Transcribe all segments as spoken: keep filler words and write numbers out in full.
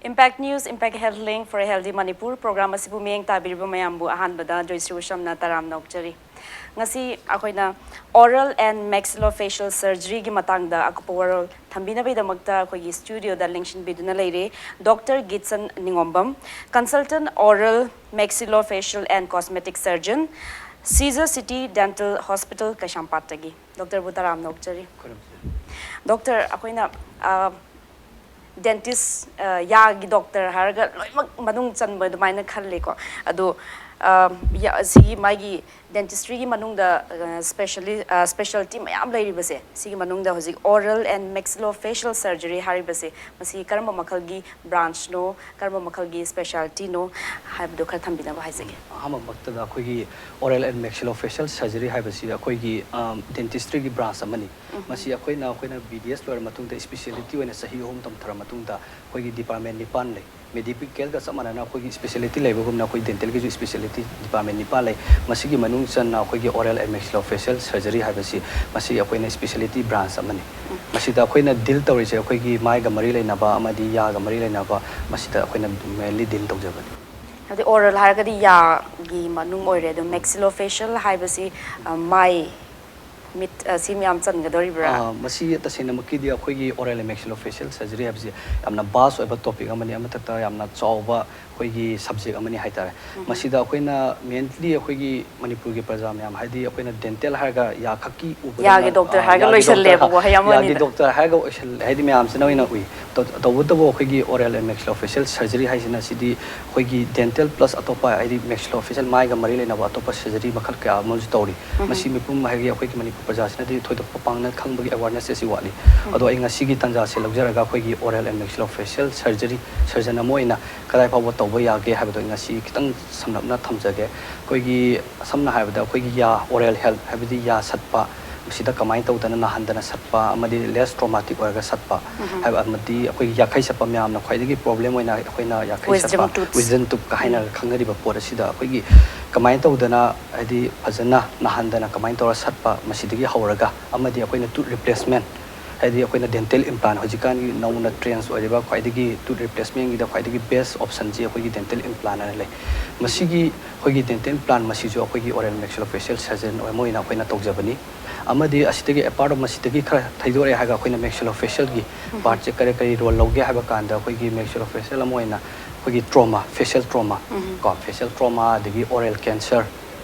Impact News, Impact Health Link for a Healthy Manipur program ꯑꯁꯤꯕꯨ ꯃꯤꯠꯌꯦꯡ ꯇꯥꯕꯤꯔꯤꯕ ꯃꯌꯥꯝꯕꯨ ꯑꯍꯥꯟꯕꯗ ꯖꯣꯏꯁ꯭ꯔꯤ ꯎꯁꯝꯅ ꯇꯔꯥꯝꯅ ꯑꯣꯛꯆꯔꯤ꯫ ꯉꯁꯤ ꯑꯩꯈꯣꯏꯅ oral and maxillofacial surgeryꯒꯤ ꯃꯇꯥꯡꯗ ꯑꯀꯨꯞꯄ ꯋꯥꯔꯣꯜ ꯊꯝꯕꯤꯅꯕꯒꯤꯗꯃꯛꯇ ꯑꯩꯈꯣꯏꯒꯤ studioꯗ ꯂꯦꯡꯁꯤꯟꯕꯤꯗꯨꯅ ꯂꯩꯔꯦ Doctor Gitson Ningomban, Consultant Oral, Maxillofacial and Cosmetic Surgeon, Seizure City Dental Hospital, ꯀꯩꯁꯥꯝꯄꯥꯠꯇꯒꯤ꯫ Doctorꯕꯨ ꯇꯔꯥꯝꯅ ꯑꯣꯛꯆꯔꯤ꯫ ꯈꯨꯔꯨꯝꯖꯔꯤ꯫ Doctor, ꯑꯩꯈꯣꯏꯅ, ꯑ, dentist, ꯑ, ꯌꯥꯒꯤ doctor ꯍꯥꯏꯔꯒ ꯂꯣꯏꯅꯃꯛ ꯃꯅꯨꯡ ꯆꯟꯕ ꯑꯗꯨꯃꯥꯏꯅ ꯈꯜꯂꯦꯀꯣ꯫ ꯑꯗꯣ, ꯑ, ꯌꯥ-, ꯁꯤꯒꯤ ꯃꯥꯒꯤ dentistryꯒꯤ ꯃꯅꯨꯡꯗ, ꯑ, specially-, ꯑ, specialty ꯃꯌꯥꯝ ꯂꯩꯔꯤꯕꯁꯦ, ꯁꯤꯒꯤ ꯃꯅꯨꯡꯗ ꯍꯧꯖꯤꯛ oral and maxillofacial surgery ꯍꯥꯏꯔꯤꯕꯁꯦ, ꯃꯁꯤ ꯀꯔꯝꯕ ꯃꯈꯜꯒꯤ branchꯅꯣ, ꯀꯔꯝꯕ ꯃꯈꯜꯒꯤ specialtyꯅꯣ ꯍꯥꯏꯕꯗꯣ ꯈꯔ ꯊꯝꯕꯤꯅꯕ ꯍꯥꯏꯖꯒꯦ꯫ ꯑꯍꯥꯟꯕꯃꯛꯇꯗ ꯑꯩꯈꯣꯏꯒꯤ oral and maxillofacial surgery ꯍꯥꯏꯕꯁꯤ ꯑꯩꯈꯣꯏꯒꯤ, ꯑ, dentistryꯒꯤ branch ꯑꯃꯅꯤ꯫ ꯎꯝ꯫ ꯃꯁꯤ ꯑꯩꯈꯣꯏꯅ, ꯑꯩꯈꯣꯏꯅ B D S ꯂꯣꯏꯔ ꯃꯇꯨꯡꯗ specialty ꯑꯣꯏꯅ ꯆꯍꯤ ꯑꯍꯨꯝ ꯇꯝꯊꯔ ꯃꯇꯨꯡꯗ ꯑꯩꯈꯣꯏꯒꯤ department ꯅꯤꯄꯥꯟ ꯂꯩ꯫ Medicalꯒ ꯆꯞ ꯃꯥꯟꯅꯅ ꯑꯩꯈꯣꯏꯒꯤ specialty ꯂꯩꯕꯒꯨꯝꯅ ꯑꯩꯈꯣꯏ dentalꯒꯤꯁꯨ specialty department ꯅꯤꯄꯥꯟ ꯂꯩ꯫ ꯃꯁꯤꯒꯤ ꯃꯅꯨꯡ ꯆꯟꯅ ꯑꯩꯈꯣꯏꯒꯤ oral and maxillofacial surgery ꯍꯥꯏꯕꯁꯤ ꯃꯁꯤ ꯑꯩꯈꯣꯏꯅ specialty branch ꯑꯃꯅꯤ꯫ ꯎꯝ꯫ ꯃꯁꯤꯗ ꯑꯩꯈꯣꯏꯅ deal ꯇꯧꯔꯤꯁꯦ ꯑꯩꯈꯣꯏꯒꯤ ꯃꯥꯏꯒ ꯃꯔꯤ ꯂꯩꯅꯕ ꯑꯃꯗꯤ ꯌꯥꯒ ꯃꯔꯤ ꯂꯩꯅꯕ, ꯃꯁꯤꯗ ꯑꯩꯈꯣꯏꯅ mainly deal ꯇꯧꯖꯕꯅꯤ꯫ ꯍꯥꯏꯕꯗꯤ oral ꯍꯥꯏꯔꯒꯗꯤ ꯌꯥꯒꯤ ꯃꯅꯨꯡ ꯑꯣꯏꯔꯦ, ꯑꯗꯣ maxillofacial ꯍꯥꯏꯕꯁꯤ, ꯑ, ꯃꯥꯏ, ꯃꯤꯠ, ꯑ, ꯁꯤ ꯃꯌꯥꯝ ꯆꯟꯒꯗꯧꯔꯤꯕ꯭ꯔꯥ? ꯑ, ꯃꯁꯤ ꯇꯁꯦꯡꯅꯃꯛꯀꯤꯗꯤ ꯑꯩꯈꯣꯏꯒꯤ oral and maxillofacial surgery ꯍꯥꯏꯕꯁꯤ ꯌꯥꯝꯅ vast ꯑꯣꯏꯕ topic ꯑꯃꯅꯤ, ꯑꯃꯊꯛꯇ ꯌꯥꯝꯅ ꯆꯥꯎꯕ ꯑꯩꯈꯣꯏꯒꯤ subject ꯑꯃꯅꯤ ꯍꯥꯏꯇꯥꯔꯦ꯫ ꯎꯝ꯫ ꯃꯁꯤꯗ ꯑꯩꯈꯣꯏꯅ mainly ꯑꯩꯈꯣꯏꯒꯤ ꯃꯅꯤꯄꯨꯔꯒꯤ ꯄ꯭ꯔꯖꯥ ꯃꯌꯥꯝ, ꯍꯥꯏꯗꯤ ꯑꯩꯈꯣꯏꯅ dental ꯍꯥꯏꯔꯒ ꯌꯥ ꯈꯛꯀꯤ ꯎꯕꯗ ꯌꯥꯒꯤ ꯅ-, doctor ꯑ, ꯍꯥꯏꯔꯒ ꯌꯥꯒꯤ ꯂꯣꯏꯁꯜꯂꯦꯕꯀꯣ, doctor, ꯋꯥꯍꯩ ꯑꯃ ꯌꯥꯒꯤ ꯑꯅꯤꯗ꯫ Doctor ꯍꯥꯏꯔꯒ ꯑꯣꯏꯁꯜ-, ꯍꯥꯏꯗꯤ ꯃꯌꯥꯝꯁꯤꯅ ꯑꯣꯏꯅ ꯎꯏ꯫ ꯇꯧ-, ꯇꯧꯕꯇꯕꯨ ꯑꯩꯈꯣꯏꯒꯤ oral and maxillofacial surgery ꯍꯥꯏꯁꯤꯅ ꯁꯤꯗꯤ ꯑꯩꯈꯣꯏꯒꯤ dental plus ꯑꯇꯣꯞꯄ, ꯍꯥꯏꯗꯤ maxillofacial ꯃꯥꯏꯒ ꯃꯔꯤ ꯂꯩꯅꯕ ꯑꯇꯣꯞꯄ surgery ꯃꯈꯜ ꯀꯌꯥ ꯑꯃꯁꯨ ꯇꯧꯔꯤ꯫ ꯎꯝ꯫ ꯃꯁꯤ ꯃꯤꯄꯨꯝ ꯍꯥꯏꯗꯤ ꯑꯩꯈꯣꯏꯒꯤ ꯃꯅꯤꯄꯨꯔ ꯄ꯭ꯔꯖꯥꯁꯤꯅꯗꯤ ꯊꯣꯏꯗꯣꯛꯄ ꯄꯥꯡꯅ ꯈꯪꯕꯒꯤ awareness ꯑꯁꯤ ꯋꯥꯠꯂꯤ꯫ ꯎꯝ꯫ ꯑꯗꯣ ꯑꯩ ꯉꯁꯤꯒꯤ ꯇꯥꯟꯖꯥꯁꯦ ꯂꯧꯖꯔꯒ ꯑꯩꯈꯣꯏꯒꯤ oral and maxillofacial surgery surgeon ꯑꯃ ꯑꯣꯏꯅ ꯀꯗꯥꯏ ꯐꯥꯎꯕ ꯇꯧꯕ ꯌꯥꯒꯦ ꯍꯥꯏꯕꯗꯣ ꯑꯩ ꯉꯁꯤ ꯈꯤꯇꯪ ꯁꯝꯂꯞꯅ ꯊꯝꯖꯒꯦ꯫ ꯑꯩꯈꯣꯏꯒꯤ ꯁꯝꯅ ꯍꯥꯏꯔꯕꯗ ꯑꯩꯈꯣꯏꯒꯤ ꯌꯥ, oral health ꯍꯥꯏꯕꯗꯤ ꯌꯥ ꯁꯠꯄ, ꯃꯁꯤꯗ ꯀꯃꯥꯏꯅ ꯇꯧꯗꯅ ꯅꯥꯍꯟꯗꯅ ꯁꯠꯄ ꯑꯃꯗꯤ less traumatic ꯑꯣꯏꯔꯒ ꯁꯠꯄ ꯎꯝ꯫ ꯍꯥꯏꯕ, ꯑꯃꯗꯤ ꯑꯩꯈꯣꯏꯒꯤ ꯌꯥꯈꯩ ꯁꯠꯄ ꯃꯌꯥꯝꯅ ꯈ꯭ꯋꯥꯏꯗꯒꯤ problem ꯑꯣꯏꯅ ꯑꯩꯈꯣꯏꯅ ꯌꯥꯈꯩ wisdom ꯁꯠꯄ, tooth꯫ Wisdom tooth ꯀ ꯎꯝ꯫ ꯍꯥꯏꯅ ꯈꯪꯅꯔꯤꯕ ꯄꯣꯠ ꯑꯁꯤꯗ ꯑꯩꯈꯣꯏꯒꯤ ꯀꯃꯥꯏꯅ ꯇꯧꯗꯅ, ꯍꯥꯏꯗꯤ ꯐꯖꯅ ꯅꯥꯍꯟꯗꯅ ꯀꯃꯥꯏꯅ ꯇꯧꯔ ꯁꯠꯄ, ꯃꯁꯤꯗꯒꯤ ꯍꯧꯔꯒ ꯑꯃꯗꯤ ꯑꯩꯈꯣꯏꯅ tooth replacement ꯍꯥꯏꯗꯤ ꯑꯩꯈꯣꯏꯅ dental implant, ꯍꯧꯖꯤꯛꯀꯥꯟꯒꯤ ꯅꯧꯅ trends ꯑꯣꯏꯔꯤꯕ ꯈ꯭ꯋꯥꯏꯗꯒꯤ tooth replacementꯀꯤꯗ ꯈ꯭ꯋꯥꯏꯗꯒꯤ best optionꯁꯤ ꯑꯩꯈꯣꯏꯒꯤ dental implant ꯍꯥꯏꯅ ꯂꯩ꯫ ꯃꯁꯤꯒꯤ ꯑꯩꯈꯣꯏꯒꯤ dental implant ꯃꯁꯤꯁꯨ ꯑꯩꯈꯣꯏꯒꯤ oral maxillofacial surgeon ꯑꯃ ꯑꯣꯏꯅ ꯑꯩꯈꯣꯏꯅ ꯇꯧꯖꯕꯅꯤ꯫ ꯑꯃꯗꯤ ꯑꯁꯤꯗꯒꯤ apart of ꯃꯁꯤꯗꯒꯤ ꯈꯔ ꯊꯩꯗꯣꯔꯛꯑꯦ ꯍꯥꯏꯔꯒ ꯑꯩꯈꯣꯏꯅ maxillofacialꯒꯤ partꯁꯦ ꯀꯔꯤ ꯀꯔꯤ role ꯂꯧꯒꯦ ꯍꯥꯏꯕ ꯀꯥꯟꯗ ꯑꯩꯈꯣꯏꯒꯤ maxillofacial ꯑꯃ ꯑꯣꯏꯅ ꯑꯩꯈꯣꯏꯒꯤ trauma, facial trauma, ꯀꯣ, facial trauma, ꯑꯗꯒꯤ oral cancer,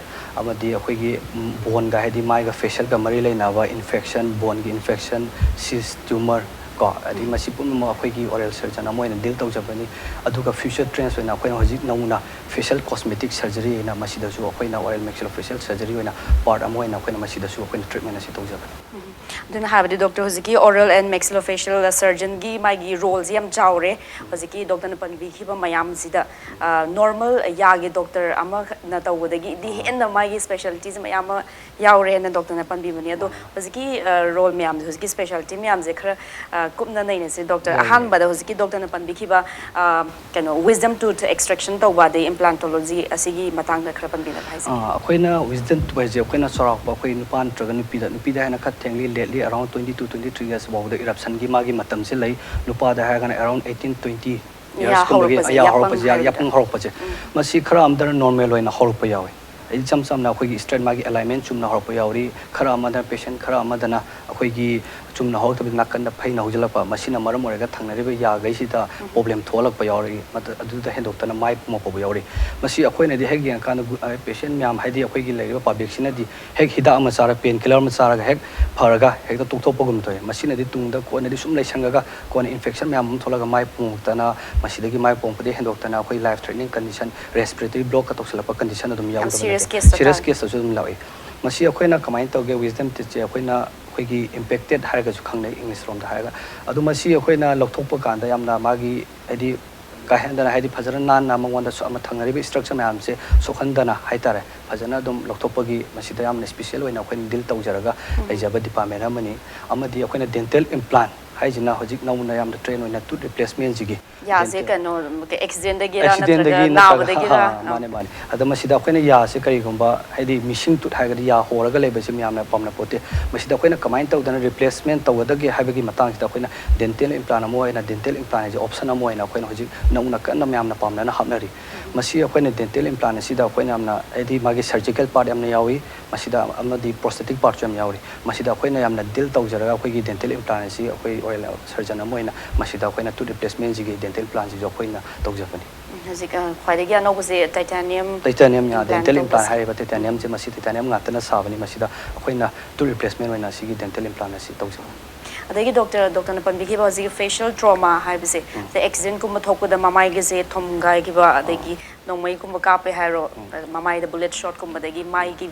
ꯑꯃꯗꯤ ꯑꯩꯈꯣꯏꯒꯤ boneꯒ, ꯍꯥꯏꯗꯤ ꯃꯥꯏꯒ, facialꯒ ꯃꯔꯤ ꯂꯩꯅꯕ infection, boneꯒꯤ infection, cyst, tumor, ꯀꯣ, ꯑꯗꯒꯤ ꯃꯁꯤ ꯄꯨꯝꯅꯃꯛ ꯑꯩꯈꯣꯏꯒꯤ oral surgeon ꯑꯃ ꯑꯣꯏꯅ deal ꯇꯧꯖꯕꯅꯤ꯫ ꯑꯗꯨꯒ future trends ꯑꯣꯏꯅ ꯑꯩꯈꯣꯏꯅ ꯍꯧꯖꯤꯛ ꯅꯧꯅ facial cosmetic surgery ꯍꯥꯏꯅ ꯃꯁꯤꯗꯁꯨ ꯑꯩꯈꯣꯏꯅ oral maxillofacial surgery ꯑꯣꯏꯅ part ꯑꯃ ꯑꯣꯏꯅ ꯑꯩꯈꯣꯏꯅ ꯃꯁꯤꯗꯁꯨ ꯑꯩꯈꯣꯏꯅ treatment ꯑꯁꯤ ꯇꯧꯖꯕꯅꯤ꯫ ꯑꯗꯨꯅ ꯍꯥꯏꯕꯗꯤ doctor, ꯍꯧꯖꯤꯛꯀꯤ oral and maxillofacial surgeonꯒꯤ ꯃꯥꯒꯤ roleꯁꯤ ꯌꯥꯝ ꯆꯥꯎꯔꯦ꯫ ꯍꯧꯖꯤꯛꯀꯤ doctorꯅ ꯄꯟꯕꯤꯈꯤꯕ ꯃꯌꯥꯝꯁꯤꯗ normal ꯌꯥꯒꯤ doctor ꯑꯃꯅ ꯇꯧꯕꯗꯒꯤꯗꯤ ꯍꯦꯟꯅ ꯃꯥꯒꯤ specialtyꯁꯦ ꯃꯌꯥꯝ ꯑꯃ ꯌꯥꯎꯔꯦꯅ doctorꯅ ꯄꯟꯕꯤꯕꯅꯤ꯫ ꯑꯗꯣ ꯍꯧꯖꯤꯛꯀꯤ role ꯃꯌꯥꯝꯁꯦ, ꯍꯧꯖꯤꯛꯀꯤ specialty ꯃꯌꯥꯝꯁꯦ ꯈꯔ ꯀꯨꯞꯅ ꯅꯩꯅꯁꯦ doctor꯫ ꯑꯍꯥꯟꯕꯗ ꯍꯧꯖꯤꯛꯀꯤ doctorꯅ ꯄꯟꯕꯤꯈꯤꯕ ꯀꯩꯅꯣ, wisdom tooth extraction ꯇꯧꯕ ꯑꯗꯩ implantology ꯑꯁꯤꯒꯤ ꯃꯇꯥꯡꯗ ꯈꯔ ꯄꯟꯕꯤꯅꯕ ꯍꯥꯏꯖꯩ꯫ ꯑꯩꯈꯣꯏꯅ wisdom tooth ꯍꯥꯏꯁꯦ ꯑꯩꯈꯣꯏꯅ ꯆꯥꯎꯔꯥꯛꯄ ꯑꯩꯈꯣꯏ ꯅꯨꯄꯥ ꯅꯠꯇ꯭ꯔꯒ ꯅꯨꯄꯤꯗ, ꯅꯨꯄꯤꯗ ꯍꯥꯏꯅ ꯈꯔ ꯊꯦꯡꯂꯤ, lately around twenty to twenty three years ꯐꯥꯎꯕꯗ eruptionꯒꯤ ꯃꯥꯒꯤ ꯃꯇꯝꯁꯦ ꯂꯩ꯫ ꯅꯨꯄꯥꯗ ꯍꯥꯏꯔꯒꯅ around eighteen twenty years ꯀꯨꯝꯕꯒꯤ ꯑꯌꯥ ꯍꯧꯔꯛꯄꯁꯦ, ꯌꯥꯄꯪ ꯍꯧꯔꯛꯄꯁꯦ꯫ ꯃꯁꯤ ꯈꯔ ꯑꯃꯗꯅ normal ꯑꯣꯏꯅ ꯍꯧꯔꯛꯄ ꯌꯥꯎꯏ꯫ ꯍꯥꯏꯗꯤ ꯏꯆꯝ ꯆꯝꯅ ꯑꯩꯈꯣꯏꯒꯤ straight ꯃꯥꯒꯤ alignment ꯆꯨꯝꯅ ꯍꯧꯔꯛꯄ ꯌꯥꯎꯔꯤ꯫ ꯈꯔ ꯑꯃꯗꯅ, patient ꯈꯔ ꯑꯃꯗꯅ ꯑꯩꯈꯣꯏꯒꯤ ꯆꯨꯝꯅ ꯍꯧꯔꯛꯇꯕꯤꯗ ꯅꯥꯀꯟꯗ ꯐꯩꯅ ꯍꯧꯖꯤꯜꯂꯛꯄ, ꯃꯁꯤꯅ ꯃꯔꯝ ꯑꯣꯏꯔꯒ ꯊꯪꯅꯔꯤꯕ ꯌꯥꯈꯩꯁꯤꯗ problem ꯊꯣꯛꯍꯜꯂꯛꯄ ꯌꯥꯎꯔꯤ꯫ ꯑꯗꯨꯗ ꯍꯦꯟꯗꯣꯛꯇꯅ ꯃꯥꯏ ꯄꯨꯝꯃꯛꯄ ꯐꯥꯎꯕ ꯌꯥꯎꯔꯤ꯫ ꯃꯁꯤ ꯑꯩꯈꯣꯏꯅꯗꯤ ꯍꯦꯛ ꯌꯦꯡꯉꯀꯥꯟꯗ patient ꯃꯌꯥꯝ, ꯍꯥꯏꯗꯤ ꯑꯩꯈꯣꯏꯒꯤ ꯂꯩꯔꯤꯕ publicꯁꯤꯅꯗꯤ ꯍꯦꯛ ꯍꯤꯗꯥꯛ ꯑꯃ ꯆꯥꯔꯒ, pain killer ꯑꯃ ꯆꯥꯔꯒ ꯍꯦꯛ ꯐꯔꯒ ꯍꯦꯛꯇ ꯇꯣꯛꯊꯣꯛꯄꯒꯨꯝ ꯇꯧꯏ꯫ ꯃꯁꯤꯅꯗꯤ ꯇꯨꯡꯗ ꯀꯣꯟꯅꯗꯤ ꯁꯨꯝ ꯂꯩꯁꯟꯒ꯭ꯔꯒ ꯀꯣꯟꯅ infection ꯃꯌꯥꯝ ꯑꯃ ꯊꯣꯛꯂꯒ ꯃꯥꯏ ꯄꯨꯝꯃꯛꯇꯅ, ꯃꯁꯤꯗꯒꯤ ꯃꯥꯏ ꯄꯨꯝꯃꯛꯄꯗꯒꯤ ꯍꯦꯟꯗꯣꯛꯇꯅ ꯑꯩꯈꯣꯏ life threatening condition, respiratory blockꯀ ꯇꯧꯁꯤꯜꯂꯛꯄ condition ꯑꯗꯨꯝ ꯌꯥꯎꯗꯕ ꯅꯠꯇꯦ꯫ Serious caseꯇꯁꯨ ꯑꯗꯨꯝ ꯌꯥꯎꯏ꯫ ꯃꯁꯤ ꯑꯩꯈꯣꯏꯅ ꯀꯃꯥꯏꯅ ꯇꯧꯒꯦ, wisdom teethꯁꯦ ꯑꯩꯈꯣꯏꯅ ꯑꯩꯈꯣꯏꯒꯤ impacted ꯍꯥꯏꯔꯒꯁꯨ ꯈꯪꯅꯩ English ꯂꯣꯝꯗ ꯍꯥꯏꯔꯒ꯫ ꯑꯗꯣ ꯃꯁꯤ ꯑꯩꯈꯣꯏꯅ ꯂꯧꯊꯣꯛꯄ ꯀꯥꯟꯗ ꯌꯥꯝꯅ ꯃꯥꯒꯤ, ꯍꯥꯏꯗꯤ, ꯀꯥ ꯍꯦꯟꯗꯅ, ꯍꯥꯏꯗꯤ, ꯐꯖꯅ ꯅꯥꯟꯅ ꯃꯉꯣꯟꯗ ꯁꯨ-, ꯑꯃ ꯊꯪꯅꯔꯤꯕ structure ꯃꯌꯥꯝꯁꯦ ꯁꯣꯛꯍꯟꯗꯅ ꯍꯥꯏꯇꯥꯔꯦ, ꯐꯖꯅ ꯑꯗꯨꯝ ꯂꯧꯊꯣꯛꯄꯒꯤ ꯃꯁꯤꯗ ꯌꯥꯝꯅ special ꯑꯣꯏꯅ ꯑꯩꯈꯣꯏꯅ deal ꯇꯧꯖꯔꯒ ꯂꯩꯖꯕ department ꯑꯃꯅꯤ꯫ ꯑꯃꯗꯤ ꯑꯩꯈꯣꯏꯅ dental implant ꯍꯥꯏꯁꯤꯅ ꯍꯧꯖꯤꯛ ꯅꯧꯅ ꯌꯥꯝꯅ ꯇ꯭ꯔꯦꯟ ꯑꯣꯏꯅ ꯇꯨꯠ ꯔꯤꯄ꯭ꯂꯦꯁꯃꯦꯟꯁꯤꯒꯤ ꯌꯥꯁꯦ ꯗꯦꯟꯇꯦꯜ ꯀꯩꯅꯣ ꯑꯦꯛꯁꯤꯗꯦꯟꯗꯒꯤꯔ ꯑꯦꯛꯁꯤꯗꯦꯟꯗꯒꯤ ꯅꯠꯇ꯭ꯔꯒ ꯅꯠꯇ꯭ꯔꯒ ꯅꯥꯕꯗꯒꯤꯔ? ꯍꯥ, ꯃꯥꯅꯦ ꯃꯥꯅꯦ ꯑꯗꯣ ꯃꯁꯤꯗ ꯑꯩꯈꯣꯏꯅ ꯌꯥꯁꯦ ꯀꯔꯤꯒꯨꯝꯕ ꯍꯥꯏꯗꯤ ꯃꯤꯁꯤꯡ ꯇꯨꯠ ꯍꯥꯏꯔꯒꯗꯤ ꯌꯥ ꯍꯣꯔꯒ ꯂꯩꯕꯁꯤ ꯃꯌꯥꯝꯅ ꯄꯥꯝꯅ ꯄꯣꯠꯇꯦ꯫ ꯃꯁꯤꯗ ꯑꯩꯈꯣꯏꯅ ꯀꯃꯥꯏꯅ ꯇꯧꯗꯅ ꯔꯤꯄ꯭ꯂꯦꯁꯃꯦꯟ ꯇꯧꯒꯗꯒꯦ ꯍꯥꯏꯕꯒꯤ ꯃꯇꯥꯡꯁꯤꯗ ꯑꯩꯈꯣꯏꯅ ꯗꯦꯟꯇꯦꯜ ꯏꯝꯄ꯭ꯂꯥꯟ ꯑꯃ ꯑꯣꯏꯅ ꯗꯦꯟꯇꯦꯜ ꯏꯝꯄ꯭ꯂꯥꯟ ꯍꯥꯏꯁꯦ ꯑꯣꯞꯁꯟ ꯑꯃ ꯑꯣꯏꯅ ꯑꯩꯈꯣꯏꯅ ꯍꯧꯖꯤꯛ ꯅꯧꯅ ꯀꯟꯅ ꯃꯌꯥꯝꯅ ꯄꯥꯝꯅꯅ ꯍꯥꯞꯅꯔꯤ꯫ ꯃꯁꯤ ꯑꯩꯈꯣꯏꯅ ꯗꯦꯟꯇꯦꯜ ꯏꯝꯄ꯭ꯂꯥꯟ ꯑꯁꯤꯗ ꯑꯩꯈꯣꯏꯅ ꯌꯥꯝꯅ ꯍꯥꯏꯗꯤ ꯃꯥꯒꯤ ꯁꯔꯖꯤꯀꯦꯜ ꯄꯥꯔꯠ ꯌꯥꯝꯅ ꯌꯥꯎꯏ꯫ ꯃꯁꯤꯗ ꯑꯃꯗꯤ ꯄ꯭ꯔꯣꯁꯊꯦꯇꯤꯛ ꯄꯥꯔꯠꯁꯨ ꯌꯥꯝ ꯌꯥꯎꯔꯤ꯫ ꯃꯁꯤꯗ ꯑꯩꯈꯣꯏꯅ ꯌꯥꯝꯅ ꯗꯤꯜ ꯇꯧꯖꯔꯒ ꯑꯩꯈꯣꯏꯒꯤ ꯗꯦꯟꯇꯦꯜ ꯏꯝꯄ꯭ꯂꯥꯟ ꯑꯁꯤ ꯑꯩꯈꯣꯏ ꯑꯣꯔꯦꯜ ꯁꯔꯖꯟ ꯑꯃ ꯑꯣꯏꯅ ꯃꯁꯤꯗ ꯑꯩꯈꯣꯏꯅ ꯇꯨꯠ ꯔꯤꯄ꯭ꯂꯦꯁꯃꯦꯟꯁꯤꯒꯤ ꯗꯦꯟꯇꯦꯜ ꯏꯝꯄ꯭ꯂꯥꯟꯁꯤꯁꯨ ꯑꯩꯈꯣꯏꯅ ꯇꯧꯖꯕꯅꯤ꯫ ꯎꯝ, ꯍꯧꯖꯤꯛ ꯑ, ꯈ꯭ꯋꯥꯏꯗꯒꯤ ꯑꯅꯧꯕꯁꯦ ꯇꯥꯏꯇꯥꯅꯤꯌꯝ ꯇꯥꯏꯇꯥꯅꯤꯌꯝ implant ꯗꯦꯟꯇꯦꯜ ꯏꯝꯄ꯭ꯂꯥꯟ ꯇꯧꯕꯁꯦ꯫ ꯍꯥꯏꯔꯤꯕ ꯇꯥꯏꯇꯥꯅꯤꯌꯝꯁꯦ ꯃꯁꯤ ꯇꯥꯏꯇꯥꯅꯤꯌꯝ ꯉꯥꯛꯇꯅ ꯁꯥꯕꯅꯤ꯫ ꯃꯁꯤꯗ ꯑꯩꯈꯣꯏꯅ ꯇꯨꯠ ꯔꯤꯄ꯭ꯂꯦꯁꯃꯦꯟ ꯑꯣꯏꯅ ꯑꯁꯤꯒꯤ ꯗꯦꯟꯇꯦꯜ ꯏꯝꯄ꯭ꯂꯥꯟ ꯑꯁꯤ ꯇꯧꯖꯕꯅꯤ꯫ ꯑꯗꯒꯤ ꯗꯣꯛꯇꯔ, ꯗꯣꯛꯇꯔꯅ ꯄꯟꯕꯤꯈꯤꯕ ꯍꯧꯖꯤꯛꯀꯤ ꯐꯦꯁꯤꯌꯦꯜ ꯇ꯭ꯔꯣꯃꯥ ꯍꯥꯏꯕꯁꯦ, ꯎꯝ꯫ ꯁꯦ ꯑꯦꯛꯁꯤꯗꯦꯟꯠꯀꯨꯝꯕ ꯊꯣꯛꯄꯗ ꯃꯃꯥꯏꯒꯁꯦ ꯊꯣꯝꯒꯥꯏꯈꯤꯕ, ꯑꯗꯒꯤ ꯅꯣꯡꯃꯩꯒꯨꯝꯕ ꯀꯥꯞꯄꯦ ꯍꯥꯏꯔꯣ, ꯎꯝ꯫ ꯃꯃꯥꯏꯗ ꯕꯨꯂꯦꯠ ꯁꯣꯠꯀꯨꯝꯕꯗꯒꯤ ꯃꯥꯏꯒꯤ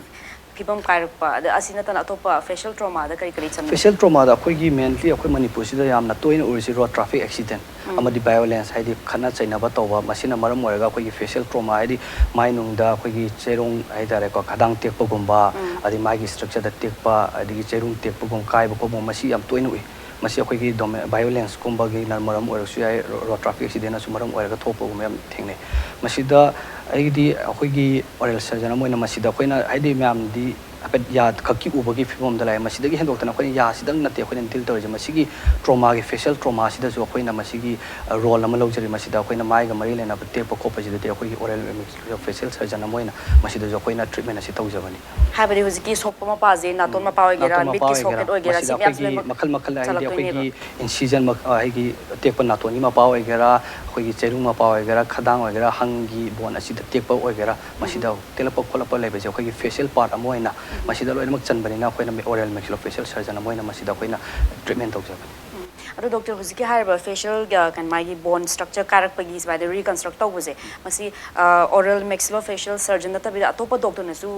ꯐꯤꯕꯝ ꯀꯥꯏꯔꯛꯄ, ꯑꯗ ꯑꯁꯤ ꯅꯠꯇꯅ ꯑꯇꯣꯞꯄ ꯐꯦꯁꯤꯌꯦꯜ ꯇ꯭ꯔꯣꯃꯥꯗ ꯀꯔꯤ ꯀꯔꯤ ꯆꯟꯕ? ꯐꯦꯁꯤꯌꯦꯜ ꯇ꯭ꯔꯣꯃꯥꯗ ꯑꯩꯈꯣꯏꯒꯤ ꯃꯦꯟꯂꯤ ꯑꯩꯈꯣꯏ ꯃꯅꯤꯄꯨꯔꯁꯤꯗ ꯌꯥꯝꯅ ꯇꯣꯏꯅ ꯎꯔꯤꯁꯤ ꯔꯣꯗ ꯇ꯭ꯔꯥꯐꯤꯛ ꯑꯦꯛꯁꯤꯗꯦꯟꯠ ꯎꯝ꯫ ꯑꯃꯗꯤ ꯚꯥꯏꯑꯣꯂꯦꯟꯁ, ꯍꯥꯏꯗꯤ ꯈꯠꯅ ꯆꯩꯅꯕ ꯇꯧꯕ, ꯃꯁꯤꯅ ꯃꯔꯝ ꯑꯣꯏꯔꯒ ꯑꯩꯈꯣꯏꯒꯤ ꯐꯦꯁꯤꯌꯦꯜ ꯇ꯭ꯔꯣꯃꯥ, ꯍꯥꯏꯗꯤ ꯃꯥꯏꯅꯨꯡꯗ ꯑꯩꯈꯣꯏꯒꯤ ꯆꯩꯔꯣꯡ ꯍꯥꯏꯇꯥꯔꯦꯀꯣ, ꯈꯗꯥꯡ ꯇꯦꯛꯄꯒꯨꯝꯕ, ꯎꯝ꯫ ꯑꯗꯩ ꯃꯥꯒꯤ ꯏꯁꯇ꯭ꯔꯛꯆꯔꯗ ꯇꯦꯛꯄ, ꯑꯗꯒꯤ ꯆꯩꯔꯨꯡ ꯇꯦꯛꯄꯒꯨꯝ, ꯀꯥꯏꯕ ꯈꯣꯠꯄ, ꯃꯁꯤ ꯌꯥꯝ ꯇꯣꯏꯅ ꯎꯏ꯫ ꯃꯁꯤ ꯑꯩꯈꯣꯏꯒꯤ ꯗꯣꯃꯦ-, ꯚꯥꯏꯑꯣꯂꯦꯟꯁꯀꯨꯝꯕꯒꯤꯅ ꯃꯔꯝ ꯑꯣꯏꯔꯁꯨ ꯌꯥꯏ, ꯔꯣ-, ꯔꯣꯗ ꯇ꯭ꯔꯥꯐꯤꯛ ꯑꯦꯛꯁꯤꯗꯦꯟꯅꯁꯨ ꯃꯔꯝ ꯑꯣꯏꯔꯒ ꯊꯣꯛꯄꯒꯨꯝꯕ ꯌꯥꯝ ꯊꯦꯡꯅꯩ꯫ ꯃꯁꯤꯗ ꯑꯩꯒꯤꯗꯤ ꯑꯩꯈꯣꯏꯒꯤ ꯑꯣꯔꯦꯜ ꯁꯔꯖꯟ ꯑꯃ ꯑꯣꯏꯅ ꯃꯁꯤꯗ ꯑꯩꯈꯣꯏꯅ ꯍꯥꯏꯗꯤ ꯃꯌꯥꯝꯗꯤ ꯍꯥꯏꯐꯦꯠ ꯌꯥ ꯈꯛꯀꯤ ꯎꯕꯒꯤ ꯐꯤꯕꯝꯗ ꯂꯥꯛꯑꯦ꯫ ꯃꯁꯤꯗꯒꯤ ꯍꯦꯟꯗꯣꯛꯇꯅ ꯑꯩꯈꯣꯏꯅ ꯌꯥꯁꯤꯗꯪ ꯅꯠꯇꯦ ꯑꯩꯈꯣꯏꯅ ꯗꯤꯜ ꯇꯧꯔꯤꯁꯦ꯫ ꯃꯁꯤꯒꯤ ꯇ꯭ꯔꯣꯃꯥꯒꯤ, ꯐꯦꯁꯤꯌꯦꯜ ꯇ꯭ꯔꯣꯃꯥꯁꯤꯗꯁꯨ ꯑꯩꯈꯣꯏꯅ ꯃꯁꯤꯒꯤ, ꯑ, ꯔꯣꯜ ꯑꯃ ꯂꯧꯖꯔꯤ꯫ ꯃꯁꯤꯗ ꯑꯩꯈꯣꯏꯅ ꯃꯥꯏꯒ ꯃꯔꯤ ꯂꯩꯅꯕ ꯇꯦꯛꯄ ꯈꯣꯠꯄꯁꯤꯗꯗꯤ ꯑꯩꯈꯣꯏꯒꯤ ꯑꯣꯔꯦꯜ ꯐꯦꯁꯤꯌꯦꯜ ꯁꯔꯖꯟ ꯑꯃ ꯑꯣꯏꯅ ꯃꯁꯤꯗꯁꯨ ꯑꯩꯈꯣꯏꯅ ꯇ꯭ꯔꯤꯠꯃꯦꯟ ꯑꯁꯤ ꯇꯧꯖꯕꯅꯤ꯫ ꯍꯥꯏꯕꯗꯤ ꯍꯧꯖꯤꯛꯀꯤ ꯁꯣꯛꯄ ꯃꯄꯥꯁꯦ ꯅꯥꯇꯣꯟ ꯃꯄꯥ ꯑꯣꯏꯒꯦꯔꯥ, ꯅꯥꯇꯣꯟ ꯃꯄꯥ ꯃꯤꯠꯀꯤ ꯑꯣꯏꯒꯦꯔꯥ, ꯁꯣꯀꯦꯠ ꯑꯣꯏꯒꯦꯔꯥ, ꯃꯁꯤꯗ ꯁꯤ ꯃꯌꯥꯝꯁꯦ ꯑꯩꯈꯣꯏꯒꯤ ꯂꯣꯏꯅꯃꯛ ꯃꯈꯜ ꯃꯈꯜ ꯍꯥꯏꯗꯤ ꯆꯜꯂꯛꯇꯣꯏꯅꯦꯕ꯫ ꯑꯩꯈꯣꯏꯒꯤ ꯏꯟꯁꯤꯖꯟ ꯃꯛ-, ꯑ, ꯑꯩꯒꯤ ꯇꯦꯛꯄ ꯅꯥꯇꯣꯟꯒꯤ ꯃꯄꯥ ꯑꯣꯏꯒꯦꯔꯥ, ꯑꯩꯈꯣꯏꯒꯤ ꯆꯩꯔꯨꯡ ꯃꯄꯥ ꯑꯣꯏꯒꯦꯔꯥ, ꯈꯗꯥꯡ ꯑꯣꯏꯒꯦꯔꯥ, ꯍꯪꯒꯤ ꯕꯣꯟ ꯑꯁꯤꯗ ꯇꯦꯛꯄ ꯑꯣꯏꯒꯦꯔꯥ, ꯃꯁꯤꯗ ꯇꯦꯛꯂꯛꯄ ꯈꯣꯠꯂꯛꯄ ꯂꯩꯕꯁꯦ ꯑꯩꯈꯣꯏꯒꯤ ꯐꯦꯁꯤꯌꯦꯜ ꯄꯥꯔꯠ ꯑꯃ ꯑꯣꯏꯅ ꯃꯁꯤꯗ ꯂꯣꯏꯅꯃꯛ ꯆꯟꯕꯅꯤꯅ ꯑꯩꯈꯣꯏꯅ ꯑꯣꯔꯦꯜ ꯃꯦꯛꯁꯤꯂꯣꯐꯦꯁꯤꯌꯦꯜ ꯁꯔꯖꯟ ꯑꯃ ꯑꯣꯏꯅ ꯃꯁꯤꯗ ꯑꯩꯈꯣꯏꯅ ꯇ꯭ꯔꯤꯠꯃꯦꯟ ꯇꯧꯖꯕꯅꯤ꯫ ꯎꯝ꯫ ꯑꯗꯣ ꯗꯣꯛꯇꯔ, ꯍꯧꯖꯤꯛꯀꯤ ꯍꯥꯏꯔꯤꯕ ꯐꯦꯁꯤꯌꯦꯜ, ꯑ, ꯀꯩꯅꯣ, ꯃꯥꯒꯤ ꯕꯣꯟ ꯁ꯭ꯇ꯭ꯔꯛꯆꯔ ꯀꯥꯏꯔꯛꯄꯒꯤ ꯁꯨꯃꯥꯏꯅ ꯔꯤꯀꯟꯁꯇ꯭ꯔꯛ ꯇꯧꯕꯁꯦ, ꯃꯁꯤ, ꯑ, ꯑꯣꯔꯦꯜ ꯃꯦꯛꯁꯤꯂꯣꯐꯦꯁꯤꯌꯦꯜ ꯁꯔꯖꯟ ꯅꯠꯇꯕꯤꯗ ꯑꯇꯣꯞꯄ ꯗꯣꯛꯇꯔꯅꯁꯨ,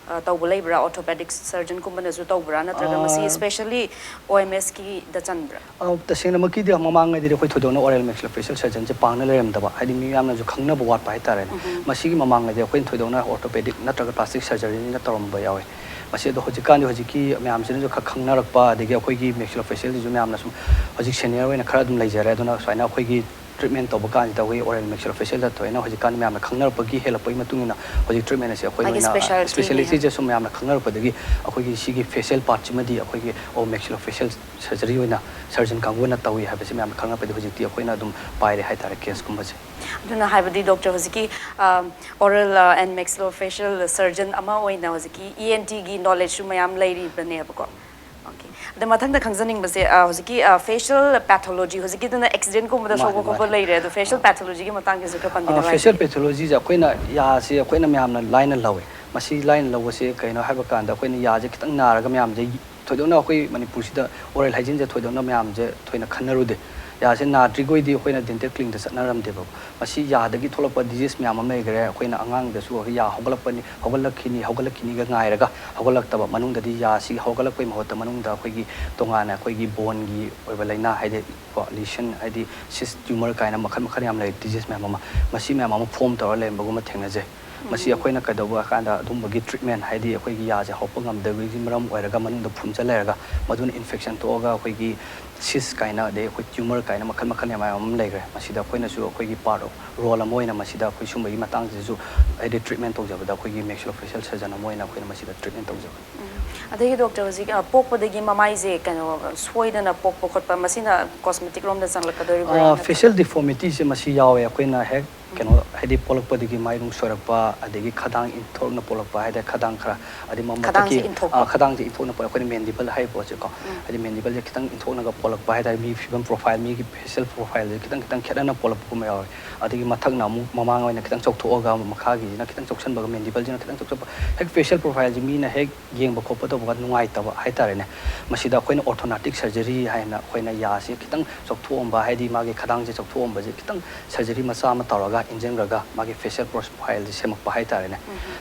ꯑ, ꯇꯧꯕ ꯂꯩꯕ꯭ꯔꯥ? ꯑꯣꯔꯊꯣꯄꯦꯗꯤꯛ ꯁꯔꯖꯟꯒꯨꯝꯕꯅꯁꯨ ꯇꯧꯕ꯭ꯔꯥ? ꯅꯠꯇ꯭ꯔꯒ ꯃꯁꯤ ꯑ, ꯁ꯭ꯄꯦꯁꯦꯜꯂꯤ ꯑꯣ ꯑꯦꯝ ꯑꯦꯁꯀꯤꯗ ꯆꯟꯕ꯭ꯔꯥ? ꯑ, ꯇꯁꯦꯡꯅꯃꯛꯀꯤꯗꯤ ꯃꯃꯥꯡꯉꯩꯗꯗꯤ ꯑꯩꯈꯣꯏ ꯊꯣꯏꯗꯣꯛꯅ ꯑꯣꯔꯦꯜ ꯃꯦꯛꯁꯤꯂꯣꯐꯦꯁꯤꯌꯦꯜ ꯁꯔꯖꯟꯁꯦ ꯄꯥꯡꯅ ꯂꯩꯔꯝꯗꯕ, ꯍꯥꯏꯗꯤ ꯃꯤ ꯃꯌꯥꯝꯅꯁꯨ ꯈꯪꯅꯕ ꯋꯥꯠꯄ ꯍꯥꯏꯇꯥꯔꯦꯅꯦ꯫ ꯃꯁꯤꯒꯤ ꯃꯃꯥꯡꯉꯩꯗꯤ ꯑꯩꯈꯣꯏꯅ ꯊꯣꯏꯗꯣꯛꯅ ꯑꯣꯔꯊꯣꯄꯦꯗꯤꯛ ꯅꯠꯇ꯭ꯔꯒ ꯄ꯭ꯂꯥꯁꯇꯤꯛ ꯁꯔꯖꯔꯤꯅ ꯇꯧꯔꯝꯕ ꯌꯥꯎꯋꯦ꯫ ꯃꯁꯤ ꯑꯗꯣ ꯍꯧꯖꯤꯛꯀꯥꯟꯗꯤ ꯍꯧꯖꯤꯛꯀꯤ ꯃꯌꯥꯝꯁꯤꯅꯁꯨ ꯈꯔ ꯈꯪꯅꯔꯛꯄ, ꯑꯗꯒꯤ ꯑꯩꯈꯣꯏꯒꯤ maxillofacialꯁꯤꯁꯨ ꯃꯌꯥꯝꯅ ꯁꯨꯝ ꯍꯧꯖꯤꯛ senior ꯑꯣꯏꯅ ꯈꯔ ꯑꯗꯨꯝ ꯂꯩꯖꯔꯦ꯫ ꯑꯗꯨꯅ ꯁꯨꯃꯥꯏꯅ ꯑꯩꯈꯣꯏꯒꯤ treatment ꯇꯧꯕ ꯀꯥꯟꯁꯤꯗ ꯑꯩꯈꯣꯏ oral maxillofacialꯗ ꯊꯣꯏꯅ ꯍꯧꯖꯤꯛꯀꯥꯟꯗꯤ ꯃꯌꯥꯝꯅ ꯈꯪꯅꯔꯛꯄꯒꯤ ꯍꯦꯜꯂꯛꯄꯒꯤ ꯃꯇꯨꯡ ꯏꯟꯅ ꯍꯧꯖꯤꯛ treatment ꯑꯁꯤ ꯑꯩꯈꯣꯏ ꯃꯥꯒꯤ ꯑꯣꯏꯅ specialtyꯅꯦ꯫ Specialtyꯁꯦ ꯁꯨꯝ ꯃꯌꯥꯝꯅ ꯈꯪꯅꯔꯛꯄꯗꯒꯤ ꯑꯩꯈꯣꯏꯒꯤ ꯁꯤꯒꯤ facial partꯁꯤꯃꯗꯤ ꯑꯩꯈꯣꯏꯒꯤ ꯑꯣ maxillofacial surgery ꯑꯣꯏꯅ surgeon ꯀꯥꯡꯕꯨꯅ ꯇꯧꯏ ꯍꯥꯏꯕꯁꯤ ꯃꯌꯥꯝꯅ ꯈꯪꯅꯔꯛꯄꯗꯒꯤ ꯍꯧꯖꯤꯛꯇꯤ ꯑꯩꯈꯣꯏꯅ ꯑꯗꯨꯝ ꯄꯥꯏꯔꯦ ꯍꯥꯏꯇꯥꯔꯦ caseꯀꯨꯝꯕꯁꯦ꯫ ꯑꯗꯨꯅ ꯍꯥꯏꯕꯗꯤ doctor ꯍꯧꯖꯤꯛꯀꯤ ꯑ, oral and maxillofacial surgeon ꯑꯃ ꯑꯣꯏꯅ ꯍꯧꯖꯤꯛꯀꯤ E N Tꯒꯤ knowledgeꯁꯨ ꯃꯌꯥꯝ ꯂꯩꯔꯤꯕꯅꯦꯕꯀꯣ꯫ Okay꯫ ꯑꯗ ꯃꯊꯪꯗ ꯈꯪꯖꯅꯤꯡꯕꯁꯦ ꯑ, ꯍꯧꯖꯤꯛꯀꯤ facial pathology, ꯍꯧꯖꯤꯛꯀꯤꯗꯨꯅ accidentꯀꯨꯝꯕꯗ ꯁꯣꯛꯄ ꯈꯣꯠꯄ ꯂꯩꯔꯦ, ꯑꯗꯣ facial pathologyꯒꯤ ꯃꯇꯥꯡꯒꯤꯁꯨ ꯈꯔ ꯄꯟꯕꯤꯅꯕ facial pathologyꯁꯦ ꯑꯩꯈꯣꯏꯅ ꯌꯥꯁꯦ ꯑꯩꯈꯣꯏꯅ ꯃꯌꯥꯝꯅ ꯂꯥꯏꯅ ꯂꯧꯋꯦ꯫ ꯃꯁꯤ ꯂꯥꯏꯅ ꯂꯧꯕꯁꯦ ꯀꯩꯅꯣ ꯍꯥꯏꯕ ꯀꯥꯟꯗ ꯑꯩꯈꯣꯏꯅ ꯌꯥꯁꯦ ꯈꯤꯇꯪ ꯅꯥꯔꯒ ꯃꯌꯥꯝꯁꯦ ꯊꯣꯏꯗꯣꯛꯅ ꯑꯩꯈꯣꯏ ꯃꯅꯤꯄꯨꯔꯁꯤꯗ oral hygieneꯁꯦ ꯊꯣꯏꯗꯣꯛꯅ ꯃꯌꯥꯝꯁꯦ ꯊꯣꯏꯅ ꯈꯟꯅꯔꯨꯗꯦ꯫ ꯌꯥꯁꯦ ꯅꯥꯗ꯭ꯔꯤꯈꯣꯏꯗꯤ ꯑꯩꯈꯣꯏꯅ dental clinicꯗ ꯆꯠꯅꯔꯝꯗꯦꯕ꯫ ꯃꯁꯤ ꯌꯥꯗꯒꯤ ꯊꯣꯛꯂꯛꯄ disease ꯃꯌꯥꯝ ꯑꯃ ꯂꯩꯈ꯭ꯔꯦ꯫ ꯑꯩꯈꯣꯏꯅ ꯑꯉꯥꯡꯗꯁꯨ ꯑꯩꯈꯣꯏ ꯌꯥ ꯍꯧꯒꯠꯂꯛꯄꯅꯤ, ꯍꯧꯒꯠꯂꯛꯈꯤꯅꯤ, ꯍꯧꯒꯠꯂꯛꯈꯤꯅꯤꯒ ꯉꯥꯏꯔꯒ ꯍꯧꯒꯠꯂꯛꯇꯕ, ꯃꯅꯨꯡꯗꯗꯤ ꯌꯥꯁꯤ ꯍꯧꯒꯠꯂꯛꯄꯒꯤ ꯃꯍꯨꯠꯇ ꯃꯅꯨꯡꯗ ꯑꯩꯈꯣꯏꯒꯤ ꯇꯣꯉꯥꯟꯅ ꯑꯩꯈꯣꯏꯒꯤ boneꯒꯤ ꯑꯣꯏꯕ ꯂꯥꯏꯅꯥ, ꯍꯥꯏꯗꯤ ꯀꯣ lesion, ꯍꯥꯏꯗꯤ cyst tumor ꯀꯥꯏꯅ ꯃꯈꯜ ꯃꯈꯜ ꯌꯥꯝ ꯂꯩ, disease ꯃꯌꯥꯝ ꯑꯃ, ꯃꯁꯤ ꯃꯌꯥꯝ ꯑꯃ form ꯇꯧꯔ ꯂꯩꯔꯝꯕꯒꯨꯝꯕ ꯊꯦꯡꯅꯖꯩ꯫ ꯃꯁꯤ ꯑꯩꯈꯣꯏꯅ ꯀꯩꯗꯧꯕ ꯀꯥꯟꯗ ꯑꯗꯨꯝꯕꯒꯤ treatment, ꯍꯥꯏꯗꯤ ꯑꯩꯈꯣꯏꯒꯤ ꯌꯥꯁꯦ ꯍꯧꯔꯛꯄ ꯉꯝꯗꯕꯒꯤ ꯃꯔꯝ ꯑꯣꯏꯔꯒ ꯃꯅꯨꯡꯗ ꯐꯨꯝꯖꯜ ꯂꯩꯔꯒ ꯃꯗꯨꯅ infection ꯊꯣꯛꯑꯒ ꯑꯩꯈꯣꯏꯒꯤ cyst ꯀꯥꯏꯅ, ꯑꯗꯩ ꯑꯩꯈꯣꯏ tumor ꯀꯥꯏꯅ ꯃꯈꯜ ꯃꯈꯜ ꯌꯥꯝ ꯃꯌꯥꯝ ꯑꯃ ꯂꯩꯈ꯭ꯔꯦ꯫ ꯃꯁꯤꯗ ꯑꯩꯈꯣꯏꯅꯁꯨ ꯑꯩꯈꯣꯏꯒꯤ part of role ꯑꯃ ꯑꯣꯏꯅ ꯃꯁꯤꯗ ꯑꯩꯈꯣꯏ ꯁꯨꯝꯕꯒꯤ ꯃꯇꯥꯡꯁꯤꯗꯁꯨ ꯍꯥꯏꯗꯤ treatment ꯇꯧꯖꯕꯗ ꯑꯩꯈꯣꯏꯒꯤ maxillofacial surgeon ꯑꯃ ꯑꯣꯏꯅ ꯑꯩꯈꯣꯏꯅ ꯃꯁꯤꯗ treatment ꯇꯧꯖꯕꯅꯤ꯫ ꯑꯗꯒꯤ doctor ꯍꯧꯖꯤꯛ ꯑ, ꯄꯣꯛꯄꯗꯒꯤ ꯃꯃꯥꯏꯁꯦ ꯀꯩꯅꯣ ꯁꯣꯏꯗꯅ ꯄꯣꯛꯄ ꯈꯣꯠꯄ, ꯃꯁꯤꯅ cosmetic ꯔꯣꯝꯗ ꯆꯪꯂꯛꯀꯗꯣꯏꯔꯤꯕ꯭ꯔꯥ? Facial deformityꯁꯦ ꯃꯁꯤ ꯌꯥꯎꯋꯦ꯫ ꯑꯩꯈꯣꯏꯅ ꯍꯦꯛ ꯀꯩꯅꯣ ꯍꯥꯏꯗꯤ ꯄꯣꯛꯂꯛꯄꯗꯒꯤ ꯃꯥꯏꯔꯨꯡ ꯁꯣꯏꯔꯛꯄ, ꯑꯗꯒꯤ ꯈꯗꯥꯡ ꯏꯟꯊꯣꯔꯛꯅ ꯄꯣꯛꯂꯛꯄ ꯍꯥꯏꯇꯥꯔꯦ, ꯈꯗꯥꯡ ꯈꯔ ꯍꯥꯏꯗꯤ ꯃ- ꯃꯊꯛꯀꯤ ꯈꯗꯥꯡꯁꯦ ꯏꯟꯊꯣꯛꯄ꯫ ꯈꯗꯥꯡꯁꯦ ꯏꯟꯊꯣꯛꯅ ꯄꯣꯛꯂꯛꯄ, ꯑꯩꯈꯣꯏꯅ mandible ꯍꯥꯏꯔꯤꯕ ꯄꯣꯠꯁꯦꯀꯣ꯫ ꯍꯥꯏꯗꯤ mandible ꯁꯦ ꯈꯤꯇꯪ ꯏꯟꯊꯣꯛꯅꯒ ꯄꯣꯛꯂꯛꯄ ꯍꯥꯏꯇꯥꯔꯦ, ꯃꯤ figure profile, ꯃꯤꯒꯤ facial profileꯁꯦ ꯈꯤꯇꯪ ꯈꯤꯇꯪ ꯈꯦꯠꯅꯅ ꯄꯣꯛꯂꯛꯄꯒꯨꯝꯕ ꯌꯥꯎꯋꯦ꯫ ꯑꯗꯒꯤ ꯃꯊꯛꯅ ꯑꯃꯨꯛ ꯃꯃꯥꯡ ꯑꯣꯏꯅ ꯈꯤꯇꯪ ꯆꯥꯎꯊꯣꯛꯑꯒ ꯃꯈꯥꯒꯤꯁꯤꯅ ꯈꯤꯇꯪ ꯆꯥꯎꯁꯟꯕꯒ, mandibleꯁꯤꯅ ꯈꯤꯇꯪ ꯆꯥꯎꯁꯟꯕ, ꯍꯦꯛ facial profileꯁꯦ ꯃꯤꯅ ꯍꯦꯛ ꯌꯦꯡꯕ ꯈꯣꯠꯄ ꯇꯧꯕꯒ ꯅꯨꯡꯉꯥꯏꯇꯕ ꯍꯥꯏꯇꯥꯔꯦꯅꯦ꯫ ꯃꯁꯤꯗ ꯑꯩꯈꯣꯏꯅ orthodontic surgery ꯍꯥꯏꯅ ꯑꯩꯈꯣꯏꯅ ꯌꯥꯁꯦ ꯈꯤꯇꯪ ꯆꯥꯎꯊꯣꯛꯑꯝꯕ, ꯍꯥꯏꯗꯤ ꯃꯥꯒꯤ ꯈꯗꯥꯡꯁꯦ ꯆꯥꯎꯊꯣꯛꯑꯝꯕꯁꯦ ꯈꯤꯇꯪ surgery ꯃꯆꯥ ꯑꯃ ꯇꯧꯔꯒ ꯏꯟꯁꯤꯟꯈ꯭ꯔꯒ ꯃꯥꯒꯤ facial profileꯁꯦ ꯁꯦꯝꯃꯛꯄ ꯍꯥꯏꯇꯥꯔꯦꯅꯦ꯫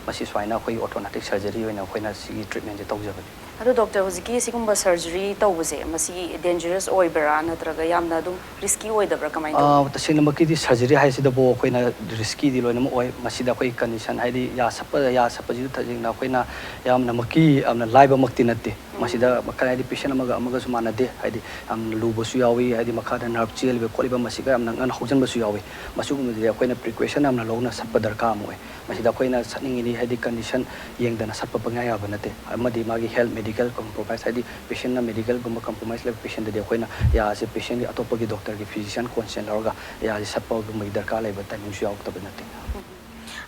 ꯃꯁꯤ ꯁꯨꯃꯥꯏꯅ ꯑꯩꯈꯣꯏꯒꯤ orthodontic surgery ꯑꯣꯏꯅ ꯑꯩꯈꯣꯏꯅ ꯁꯤꯒꯤ treatmentꯁꯦ ꯇꯧꯖꯕꯅꯤ꯫ ꯑꯗꯣ doctor, ꯍꯧꯖꯤꯛꯀꯤ ꯁꯤꯒꯨꯝꯕ surgery ꯇꯧꯕꯁꯦ ꯃꯁꯤ dangerous ꯑꯣꯏꯕ꯭ꯔꯥ ꯅꯠꯇ꯭ꯔꯒ ꯌꯥꯝꯅ ꯑꯗꯨꯝ risky ꯑꯣꯏꯗꯕ꯭ꯔꯥ, ꯀꯃꯥꯏꯅ ꯇꯧꯏ? ꯑꯥ, ꯇꯁꯦꯡꯅꯃꯛꯀꯤꯗꯤ surgery ꯍꯥꯏꯁꯤꯗꯕꯨ ꯑꯩꯈꯣꯏꯅ riskyꯗꯤ ꯂꯣꯏꯅꯃꯛ ꯑꯣꯏ꯫ ꯃꯁꯤꯗ ꯑꯩꯈꯣꯏ condition, ꯍꯥꯏꯗꯤ ꯌꯥ ꯁꯠꯄ, ꯌꯥ ꯁꯠꯄꯁꯤꯗ ꯇꯁꯦꯡꯅ ꯑꯩꯈꯣꯏꯅ ꯌꯥꯝꯅꯃꯛꯀꯤ ꯌꯥꯝꯅ ꯂꯥꯏꯕꯃꯛꯇꯤ ꯅꯠꯇꯦ꯫ ꯃꯁꯤꯗ ꯃꯈꯜ, ꯍꯥꯏꯗꯤ patient ꯑꯃꯒ ꯑꯃꯒꯁꯨ ꯃꯥꯟꯅꯗꯦ, ꯍꯥꯏꯗꯤ ꯌꯥꯝꯅ ꯂꯨꯕꯁꯨ ꯌꯥꯎꯏ, ꯍꯥꯏꯗꯤ ꯃꯈꯥꯗ nerve ꯆꯦꯜꯂꯤꯕ ꯈꯣꯠꯂꯤꯕ ꯃꯁꯤꯒ ꯌꯥꯝꯅ ꯉꯟꯅ ꯍꯧꯖꯤꯟꯕꯁꯨ ꯌꯥꯎꯏ꯫ ꯃꯁꯤꯒꯨꯝꯕꯁꯤꯗꯤ ꯑꯩꯈꯣꯏꯅ precaution ꯌꯥꯝꯅ ꯂꯧꯅ ꯁꯠꯄ ꯗꯔꯀꯥꯔ ꯑꯃ ꯑꯣꯏ꯫ ꯃꯁꯤꯗ ꯑꯩꯈꯣꯏꯅ ꯁꯠꯅꯤꯡꯉꯤꯅꯤ, ꯍꯥꯏꯗꯤ condition ꯌꯦꯡꯗꯅ ꯁꯠꯄ ꯄꯪꯌꯥ ꯌꯥꯕ ꯅꯠꯇꯦ꯫ ꯑꯃꯗꯤ ꯃꯥꯒꯤ health, medical compromise, ꯍꯥꯏꯗꯤ patientꯅ medicalꯒꯨꯝꯕ compromise ꯂꯩꯕ patientꯗꯗꯤ ꯑꯩꯈꯣꯏꯅ ꯌꯥꯁꯦ patientꯒꯤ ꯑꯇꯣꯞꯄꯒꯤ doctorꯒꯤ physician consent ꯂꯧꯔꯒ ꯌꯥꯁꯦ ꯁꯠꯄꯒꯨꯝꯕꯒꯤ ꯗꯔꯀꯥꯔ ꯂꯩꯕ timingꯁꯨ ꯌꯥꯎꯔꯛꯇꯕ ꯅꯠꯇꯦ꯫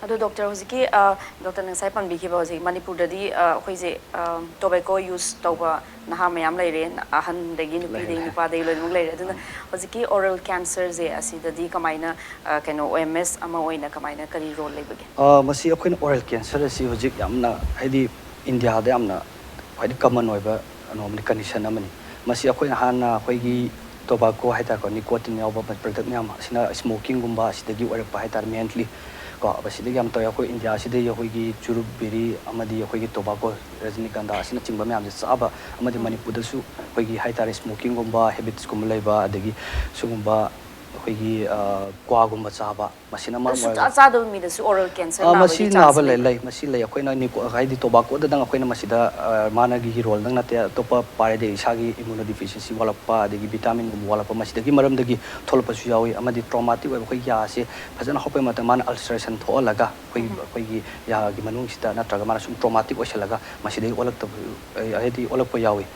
ꯑꯗꯣ doctor, ꯍꯧꯖꯤꯛꯀꯤ, ꯑ, doctorꯅ ꯉꯁꯥꯏ ꯄꯟꯕꯤꯈꯤꯕ ꯍꯧꯖꯤꯛ ꯃꯅꯤꯄꯨꯔꯗꯗꯤ, ꯑ, ꯑꯩꯈꯣꯏꯁꯦ, ꯑ, tobacco use ꯇꯧꯕ ꯅꯍꯥ ꯃꯌꯥꯝ ꯂꯩꯔꯦ, ꯑꯍꯟꯗꯒꯤ, ꯅꯨꯄꯤꯗꯒꯤ, ꯅꯨꯄꯥꯗꯒꯤ ꯂꯣꯏꯅꯃꯛ ꯂꯩꯔꯦ꯫ ꯑꯗꯨꯅ ꯍꯧꯖꯤꯛꯀꯤ oral cancerꯁꯦ ꯑꯁꯤꯗꯗꯤ ꯀꯃꯥꯏꯅ, ꯑ, ꯀꯩꯅꯣ, ꯑꯣ ꯑꯦꯝ ꯑꯦꯁ ꯑꯃ ꯑꯣꯏꯅ ꯀꯃꯥꯏꯅ, ꯀꯔꯤ role ꯂꯩꯕꯒꯦ? ꯑ, ꯃꯁꯤ ꯑꯩꯈꯣꯏꯅ oral cancer ꯑꯁꯤ ꯍꯧꯖꯤꯛ ꯌꯥꯝꯅ, ꯍꯥꯏꯗꯤ ꯏꯟꯗꯤꯌꯥꯗ ꯌꯥꯝꯅ ꯈ꯭ꯋꯥꯏꯗꯒꯤ common ꯑꯣꯏꯕ ꯀꯩꯅꯣꯝꯅꯤ, condition ꯑꯃꯅꯤ꯫ ꯃꯁꯤ ꯑꯩꯈꯣꯏꯅ ꯍꯥꯟꯅ ꯑꯩꯈꯣꯏꯒꯤ tobacco ꯍꯥꯏꯇꯥꯔꯦꯀꯣ, nicotine ꯌꯥꯎꯕ product ꯃꯌꯥꯝ ꯑꯁꯤꯅ smokingꯒꯨꯝꯕ ꯑꯁꯤꯗꯒꯤ ꯑꯣꯏꯔꯛꯄ ꯍꯥꯏꯇꯥꯔꯦ mainly ꯀꯣ꯫ ꯃꯁꯤꯗꯒꯤ ꯌꯥꯝ ꯇꯧꯋꯦ꯫ ꯑꯩꯈꯣꯏ ꯏꯟꯗꯤꯌꯥꯁꯤꯗꯒꯤ ꯑꯩꯈꯣꯏꯒꯤ ꯆꯨꯔꯨꯞ, ꯕꯤꯔꯤ ꯑꯃꯗꯤ ꯑꯩꯈꯣꯏꯒꯤ tobacco, ꯔꯖꯅꯤꯒꯟꯙꯥ ꯑꯁꯤꯅꯆꯤꯡꯕ ꯃꯌꯥꯝꯁꯦ ꯆꯥꯕ ꯑꯃꯗꯤ ꯃꯅꯤꯄꯨꯔꯗꯁꯨ ꯑꯩꯈꯣꯏꯒꯤ ꯍꯥꯏꯇꯥꯔꯦ smokingꯒꯨꯝꯕ habitsꯀꯨꯝꯕ ꯂꯩꯕ, ꯑꯗꯒꯤ ꯁꯤꯒꯨꯝꯕ ꯑꯩꯈꯣꯏꯒꯤ, ꯑ, ꯀ꯭ꯋꯥꯒꯨꯝꯕ ꯆꯥꯕ, ꯃꯁꯤꯅ ꯃꯔꯝ ꯑꯣꯏꯔꯒ ꯆꯥꯗꯕ ꯃꯤꯗꯁꯨ oral cancer ꯑ, ꯅꯥꯕꯒꯤ ꯃꯁꯤ chance ꯅꯥꯕ ꯂꯩ, ꯂꯩꯕ꯭ꯔꯥ? ꯂꯩ꯫ ꯃꯁꯤ ꯂꯩ꯫ ꯑꯩꯈꯣꯏꯅ ꯅꯤꯀꯣ-, ꯍꯥꯏꯗꯤ tobaccoꯗꯗꯪ ꯑꯩꯈꯣꯏꯅ ꯃꯁꯤꯗ, ꯑ, ꯃꯥꯅꯒꯤ roleꯗꯪ ꯅꯠꯇꯦ, ꯑꯇꯣꯞꯄ ꯄꯥꯏꯔꯗꯤ ꯏꯁꯥꯒꯤ immunodeficiency ꯋꯥꯠꯂꯛꯄ, ꯑꯗꯒꯤ vitaminꯒꯨꯝꯕ ꯋꯥꯠꯂꯛꯄ, ꯃꯁꯤꯗꯒꯤ ꯃꯔꯝꯗꯒꯤ ꯊꯣꯛꯂꯛꯄꯁꯨ ꯌꯥꯎꯏ꯫ ꯑꯃꯗꯤ traumatic ꯑꯣꯏꯕ ꯑꯩꯈꯣꯏꯒꯤ ꯌꯥꯁꯦ ꯐꯖꯅ ꯍꯧꯔꯛꯄꯩ ꯃꯇꯝꯗ ꯃꯥꯅ ulceration ꯊꯣꯛꯍꯜꯂꯒ ꯑꯩꯈꯣꯏꯒꯤ, ꯑꯩꯈꯣꯏꯒꯤ ꯌꯥꯒꯤ ꯃꯅꯨꯡꯁꯤꯗ ꯅꯠꯇ꯭ꯔꯒ ꯃꯥꯅ ꯁꯨꯝ traumatic ꯑꯣꯏꯁꯜꯂꯒ ꯃꯁꯤꯗꯒꯤ ꯑꯣꯜꯂꯛꯇꯕ, ꯍꯥꯏꯗꯤ ꯑꯣꯜꯂꯛꯄ ꯌꯥꯎꯏ꯫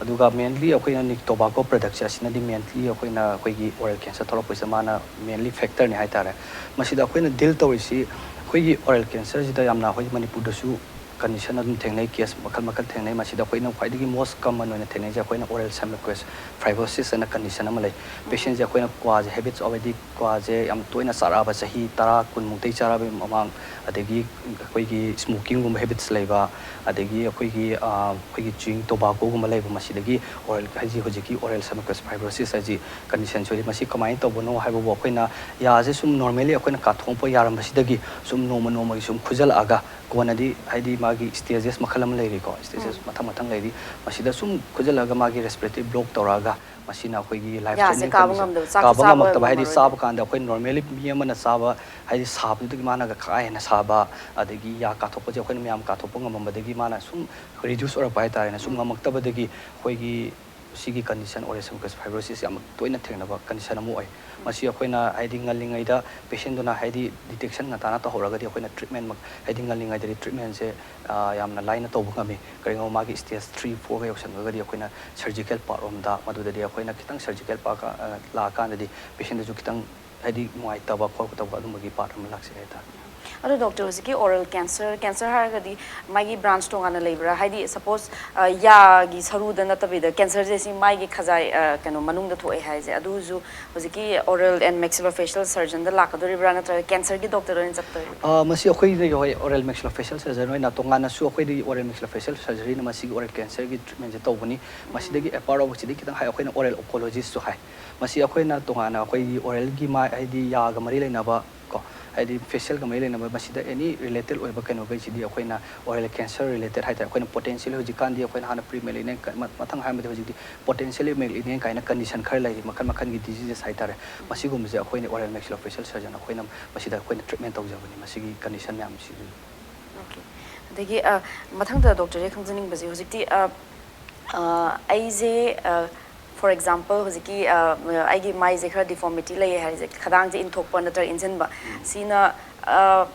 ꯑꯗꯨꯒ mainly ꯑꯩꯈꯣꯏꯅ ꯅꯤ-, tobacco productꯁꯦ ꯑꯁꯤꯅꯗꯤ mainly ꯑꯩꯈꯣꯏꯅ ꯑꯩꯈꯣꯏꯒꯤ oral cancer ꯊꯣꯛꯂꯛꯄꯁꯤꯗ ꯃꯥꯅ mainly factorꯅꯤ ꯍꯥꯏꯇꯥꯔꯦ꯫ ꯃꯁꯤꯗ ꯑꯩꯈꯣꯏꯅ deal ꯇꯧꯔꯤꯁꯤ ꯑꯩꯈꯣꯏꯒꯤ oral cancerꯁꯤꯗ ꯌꯥꯝꯅ ꯑꯩꯈꯣꯏ ꯃꯅꯤꯄꯨꯔꯗꯁꯨ ꯀꯟꯗꯤꯁꯟ ꯑꯗꯨꯝ ꯊꯦꯡꯅꯩ, ꯀꯦꯁ ꯃꯈꯜ ꯃꯈꯜ ꯊꯦꯡꯅꯩ꯫ ꯃꯁꯤꯗ ꯑꯩꯈꯣꯏꯅ ꯈ꯭ꯋꯥꯏꯗꯒꯤ most common ꯑꯣꯏꯅ ꯊꯦꯡꯅꯩꯁꯦ ꯑꯩꯈꯣꯏꯅ oral semiocus fibrosis ꯍꯥꯏꯅ ꯀꯟꯗꯤꯁꯟ ꯑꯃ ꯂꯩ꯫ ꯄꯦꯁꯦꯟꯁꯦ ꯑꯩꯈꯣꯏꯅ ꯀ꯭ꯋꯥꯁꯦ habits already ꯀ꯭ꯋꯥꯁꯦ ꯌꯥꯝ ꯇꯣꯏꯅ ꯆꯥꯔꯛꯑꯕ, ꯆꯍꯤ ꯇꯔꯥ ꯀꯨꯟꯃꯨꯛꯇꯩ ꯆꯥꯔꯛꯑꯕ ꯃꯃꯥꯡ, ꯑꯗꯒꯤ ꯑꯩꯈꯣꯏꯒꯤ ꯁ꯭ꯃꯣꯀꯤꯡꯒꯨꯝꯕ ꯍꯦꯕꯤꯠꯁ ꯂꯩꯕ, ꯑꯗꯒꯤ ꯑꯩꯈꯣꯏꯒꯤ ꯑꯩꯈꯣꯏꯒꯤ ꯆ꯭ꯌꯨꯋꯤꯡ ꯇꯣꯕꯥꯀꯣꯒꯨꯝꯕ ꯂꯩꯕ, ꯃꯁꯤꯗꯒꯤ ꯑꯣꯔꯦꯜ ꯍꯥꯏꯁꯤ ꯍꯧꯖꯤꯛꯀꯤ oral semiocus fibrosis ꯍꯥꯏꯁꯤ ꯀꯟꯗꯤꯁꯟꯁꯤ ꯑꯣꯏꯔꯤ꯫ ꯃꯁꯤ ꯀꯃꯥꯏꯅ ꯇꯧꯕꯅꯣ ꯍꯥꯏꯕꯕꯨ ꯑꯩꯈꯣꯏꯅ ꯌꯥꯁꯦ ꯁꯨꯝ normally ꯑꯩꯈꯣꯏꯅ ꯀꯥꯊꯣꯛꯄ ꯌꯥꯔꯝꯕꯁꯤꯗꯒꯤ ꯁꯨꯝ ꯅꯣꯡꯃ ꯅꯣꯡꯃꯒꯤ ꯁꯨꯝ ꯈꯨꯖꯜꯂꯛꯑꯒ ꯀꯣꯟꯅꯗꯤ ꯍꯥꯏꯗꯤ ꯃꯥꯒꯤ stages ꯃꯈꯜ ꯑꯃ ꯂꯩꯔꯤꯀꯣ, stages ꯃꯊꯪ ꯃꯊꯪ ꯂꯩꯔꯤ꯫ ꯃꯁꯤꯗ ꯁꯨꯝ ꯈꯨꯖꯜꯂꯛꯑꯒ ꯃꯥꯒꯤ respiratory block ꯇꯧꯔꯛꯑꯒ ꯃꯁꯤꯅ ꯑꯩꯈꯣꯏꯒꯤ life ꯌꯥꯁꯦ threatening ꯀꯥꯕ condition, ꯉꯝꯗꯕ, ꯆꯥꯛꯁꯨ ꯀꯥꯕ ꯆꯥꯕ ꯉꯝꯗꯕ ꯍꯥꯏꯗꯤ ꯉꯝꯃꯔꯣꯏ꯫ ꯆꯥꯕ ꯀꯥꯟꯗ ꯑꯩꯈꯣꯏ normally ꯃꯤ ꯑꯃꯅ ꯆꯥꯕ ꯍꯥꯏꯗꯤ ꯁꯥꯕꯗꯨꯗꯒꯤ ꯃꯥꯅꯒ ꯀꯥ ꯍꯦꯟꯅ ꯁꯥꯕ, ꯑꯗꯒꯤ ꯌꯥ ꯀꯥꯊꯣꯛꯄꯁꯦ ꯑꯩꯈꯣꯏꯅ ꯃꯌꯥꯝ ꯀꯥꯊꯣꯛꯄ ꯉꯝꯃꯝꯕꯗꯒꯤ ꯃꯥꯅ ꯁꯨꯝ reduce ꯑꯣꯏꯔꯛꯄ ꯍꯥꯏꯇꯥꯔꯦꯅꯦ, ꯁꯨꯝ ꯉꯝꯃꯛꯇꯕꯗꯒꯤ ꯑꯩꯈꯣꯏꯒꯤ ꯁꯤꯒꯤ condition oral semiocus fibrosis ꯌꯥꯝ ꯇꯣꯏꯅ ꯊꯦꯡꯅꯕ condition ꯑꯃ ꯑꯣꯏ꯫ ꯃꯁꯤ ꯑꯩꯈꯣꯏꯅ ꯍꯥꯏꯗꯤ ꯉꯜꯂꯤꯉꯩꯗ patientꯗꯨꯅ ꯍꯥꯏꯗꯤ detection ꯉꯟꯇꯥꯅ ꯇꯧꯍꯧꯔꯒꯗꯤ ꯑꯩꯈꯣꯏꯅ treatment ꯃꯛ-, ꯍꯥꯏꯗꯤ ꯉꯜꯂꯤꯉꯩꯗꯗꯤ treatmentꯁꯦ, ꯑ, ꯌꯥꯝꯅ ꯂꯥꯏꯅ ꯇꯧꯕ ꯉꯝꯃꯤ꯫ ꯀꯔꯤꯒꯨꯝꯕ ꯃꯥꯒꯤ stage three, fourꯒ ꯌꯧꯁꯟꯈ꯭ꯔꯒꯗꯤ ꯑꯩꯈꯣꯏꯅ surgical part ꯔꯣꯝꯗ, ꯃꯗꯨꯗꯗꯤ ꯑꯩꯈꯣꯏꯅ ꯈꯤꯇꯪ surgical part, ꯑ, ꯂꯥꯛꯑꯀꯥꯟꯗꯗꯤ patientꯗꯁꯨ ꯈꯤꯇꯪ ꯍꯥꯏꯗꯤ ꯅꯨꯡꯉꯥꯏꯇꯕ ꯈꯣꯠꯇꯕ ꯑꯗꯨꯝꯕꯒꯤ part ꯑꯃ ꯂꯥꯛꯆꯩ ꯍꯥꯏꯇꯥꯔꯦ꯫ ꯑꯗꯣ doctor, ꯍꯧꯖꯤꯛꯀꯤ oral cancer, cancer ꯍꯥꯏꯔꯒꯗꯤ ꯃꯥꯒꯤ branch ꯇꯣꯉꯥꯟꯅ ꯂꯩꯕ꯭ꯔꯥ? ꯍꯥꯏꯗꯤ suppose, ꯑ, ꯌꯥꯒꯤ ꯁꯔꯨꯗ ꯅꯠꯇꯕꯤꯗ cancerꯁꯦ ꯁꯤ ꯃꯥꯒꯤ ꯈꯖꯥꯏ, ꯑ, ꯀꯩꯅꯣ ꯃꯅꯨꯡꯗ ꯊꯣꯛꯑꯦ ꯍꯥꯏꯁꯦ, ꯑꯗꯨꯁꯨ ꯍꯧꯖꯤꯛꯀꯤ oral and maxillofacial surgeonꯗ ꯂꯥꯛꯀꯗꯣꯔꯤꯕ꯭ꯔꯥ ꯅꯠꯇ꯭ꯔꯒ cancerꯒꯤ doctorꯗ ꯑꯣꯏꯅ ꯆꯠꯇꯣꯔꯤꯕ꯭ꯔꯥ? ꯑ, ꯃꯁꯤ ꯑꯩꯈꯣꯏꯒꯤ ꯍꯣꯏ oral maxillofacial surgeon ꯑꯣꯏꯅ ꯇꯣꯉꯥꯟꯅꯁꯨ ꯑꯩꯈꯣꯏꯗꯤ oral maxillofacial surgeryꯅ ꯃꯁꯤꯒꯤ oral cancerꯒꯤ treatmentꯁꯦ ꯇꯧꯕꯅꯤ꯫ ꯃꯁꯤꯗꯒꯤ apart of ꯁꯤꯗꯒꯤ ꯈꯤꯇꯪ ꯍꯥꯏ ꯑꯩꯈꯣꯏꯅ oral oncologistsꯁꯨ ꯍꯥꯏ꯫ ꯃꯁꯤ ꯑꯩꯈꯣꯏꯅ ꯇꯣꯉꯥꯟꯅ ꯑꯩꯈꯣꯏꯒꯤ oralꯒꯤ ꯃꯥ-, ꯍꯥꯏꯗꯤ ꯌꯥꯒ ꯃꯔꯤ ꯂꯩꯅꯕ ꯀꯣ, ꯍꯥꯏꯗꯤ facialꯒ ꯃꯔꯤ ꯂꯩꯅꯕ, ꯃꯁꯤꯗ any related ꯑꯣꯏꯕ ꯀꯩꯅꯣꯈꯩꯁꯤꯗꯤ ꯑꯩꯈꯣꯏꯅ oral cancer related ꯍꯥꯏꯇꯥꯔꯦ꯫ ꯑꯩꯈꯣꯏꯅ potentially ꯍꯧꯖꯤꯛꯀꯥꯟꯗꯤ ꯑꯩꯈꯣꯏꯅ ꯍꯥꯟꯅ pre malignant ꯀ-, ꯃ-, ꯃꯊꯪ ꯍꯥꯏꯔꯝꯕꯗꯤ ꯍꯧꯖꯤꯛꯇꯤ potentially malignant ꯀꯥꯏꯅ condition ꯈꯔ ꯂꯩꯔꯤ, ꯃꯈꯜ ꯃꯈꯜꯒꯤ diseases ꯍꯥꯏꯇꯥꯔꯦ꯫ ꯃꯁꯤꯒꯨꯝꯕꯁꯦ ꯑꯩꯈꯣꯏꯅ oral maxillofacial surgeon ꯑꯩꯈꯣꯏꯅ ꯃꯁꯤꯗ ꯑꯩꯈꯣꯏꯅ treatment ꯇꯧꯖꯕꯅꯤ ꯃꯁꯤꯒꯤ condition ꯃꯌꯥꯝꯁꯤꯁꯨ꯫ Okay. ꯑꯗꯒꯤ, ꯑ, ꯃꯊꯪꯗ doctorꯗ ꯈꯪꯖꯅꯤꯡꯕꯁꯦ ꯍꯧꯖꯤꯛꯇꯤ, ꯑ, ꯑ, ꯑꯩꯁꯦ, ꯑ, for example, ꯍꯧꯖꯤꯛꯀꯤ, ꯑ, ꯑꯩꯒꯤ ꯃꯥꯏꯁꯦ ꯈꯔ deformity ꯂꯩꯌꯦ ꯍꯥꯏꯔꯤꯁꯦ, ꯈꯗꯥꯡꯁꯦ ꯏꯟꯊꯣꯛꯄ ꯅꯠꯇ꯭ꯔꯒ ꯏꯟꯁꯤꯟꯕ, ꯁꯤꯅ, ꯑ,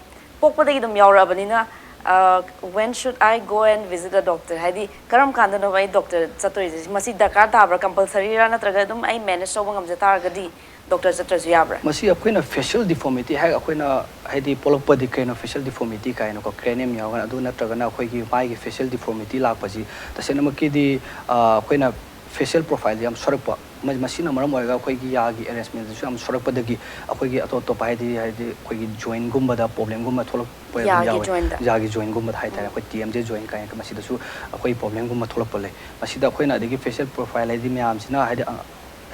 ꯄꯣꯛꯄꯗꯒꯤ ꯑꯗꯨꯝ ꯌꯥꯎꯔꯛꯑꯕꯅꯤꯅ, Uh, when should I go and visit a doctor? ꯍꯥꯏꯗꯤ ꯀꯔꯝ ꯀꯥꯟꯗꯅꯣꯕ ꯑꯩ ꯗꯣꯛꯇꯔ ꯆꯠꯇꯣꯏꯁꯦ? ꯃꯁꯤ ꯗꯔꯀꯥꯔ ꯇꯥꯕ꯭ꯔꯥ? ꯀꯝꯄꯜꯁꯔꯤꯔꯥ? ꯅꯠꯇ꯭ꯔꯒ ꯑꯗꯨꯝ ꯑꯩ ꯃꯦꯅꯦꯖ ꯇꯧꯕ ꯉꯝꯖ ꯇꯥꯔꯒꯗꯤ ꯗꯣꯛꯇꯔ ꯆꯠꯇ꯭ꯔꯁꯨ ꯌꯥꯕ꯭ꯔꯥ? ꯃꯁꯤ ꯑꯩꯈꯣꯏꯅ facial deformity ꯍꯥꯏ, ꯑꯩꯈꯣꯏꯅ ꯍꯥꯏꯗꯤ ꯄꯣꯛꯂꯛꯄꯗꯤ ꯀꯩꯅꯣ facial deformity ꯀꯥꯏꯅꯀꯣ, cranium ꯌꯥꯎꯔꯒꯅ, ꯑꯗꯨ ꯅꯠꯇ꯭ꯔꯒꯅ ꯑꯩꯈꯣꯏꯒꯤ ꯃꯥꯏꯒꯤ facial deformity ꯂꯥꯛꯄꯁꯤ ꯇꯁꯦꯡꯅꯃꯛꯀꯤꯗꯤ, ꯑ, ꯑꯩꯈꯣꯏꯅ facial profile ꯌꯥꯝ ꯁꯣꯔꯛꯄ, ꯃ-, ꯃꯁꯤꯅ ꯃꯔꯝ ꯑꯣꯏꯔꯒ ꯑꯩꯈꯣꯏꯒꯤ ꯌꯥꯒꯤ arrangementꯁꯨ ꯌꯥꯝ ꯁꯣꯔꯛꯄꯗꯒꯤ ꯑꯩꯈꯣꯏꯒꯤ ꯑꯇꯣꯞ ꯑꯇꯣꯞꯄ ꯍꯥꯏꯗꯤ, ꯍꯥꯏꯗꯤ ꯑꯩꯈꯣꯏꯒꯤ jointꯒꯨꯝꯕꯗ problemꯒꯨꯝꯕ ꯊꯣꯛꯂꯛꯄ ꯑꯗꯨꯝ ꯌꯥꯒꯤ ꯌꯥꯎꯋꯦ꯫ Jointꯗ? ꯌꯥꯒꯤ jointꯒꯨꯝꯕꯗ ꯍꯥꯏꯇꯥꯔꯦ, ꯎꯝ꯫ ꯑꯩꯈꯣꯏ T M J joint ꯀꯥꯏꯅ, ꯃꯁꯤꯗꯁꯨ ꯑꯩꯈꯣꯏ problemꯒꯨꯝꯕ ꯊꯣꯛꯂꯛꯄ ꯂꯩ꯫ ꯃꯁꯤꯗ ꯑꯩꯈꯣꯏꯅ ꯑꯗꯒꯤ facial profile ꯍꯥꯏꯗꯤ ꯃꯌꯥꯝꯁꯤꯅ ꯍꯥꯏꯗꯤ, ꯑ,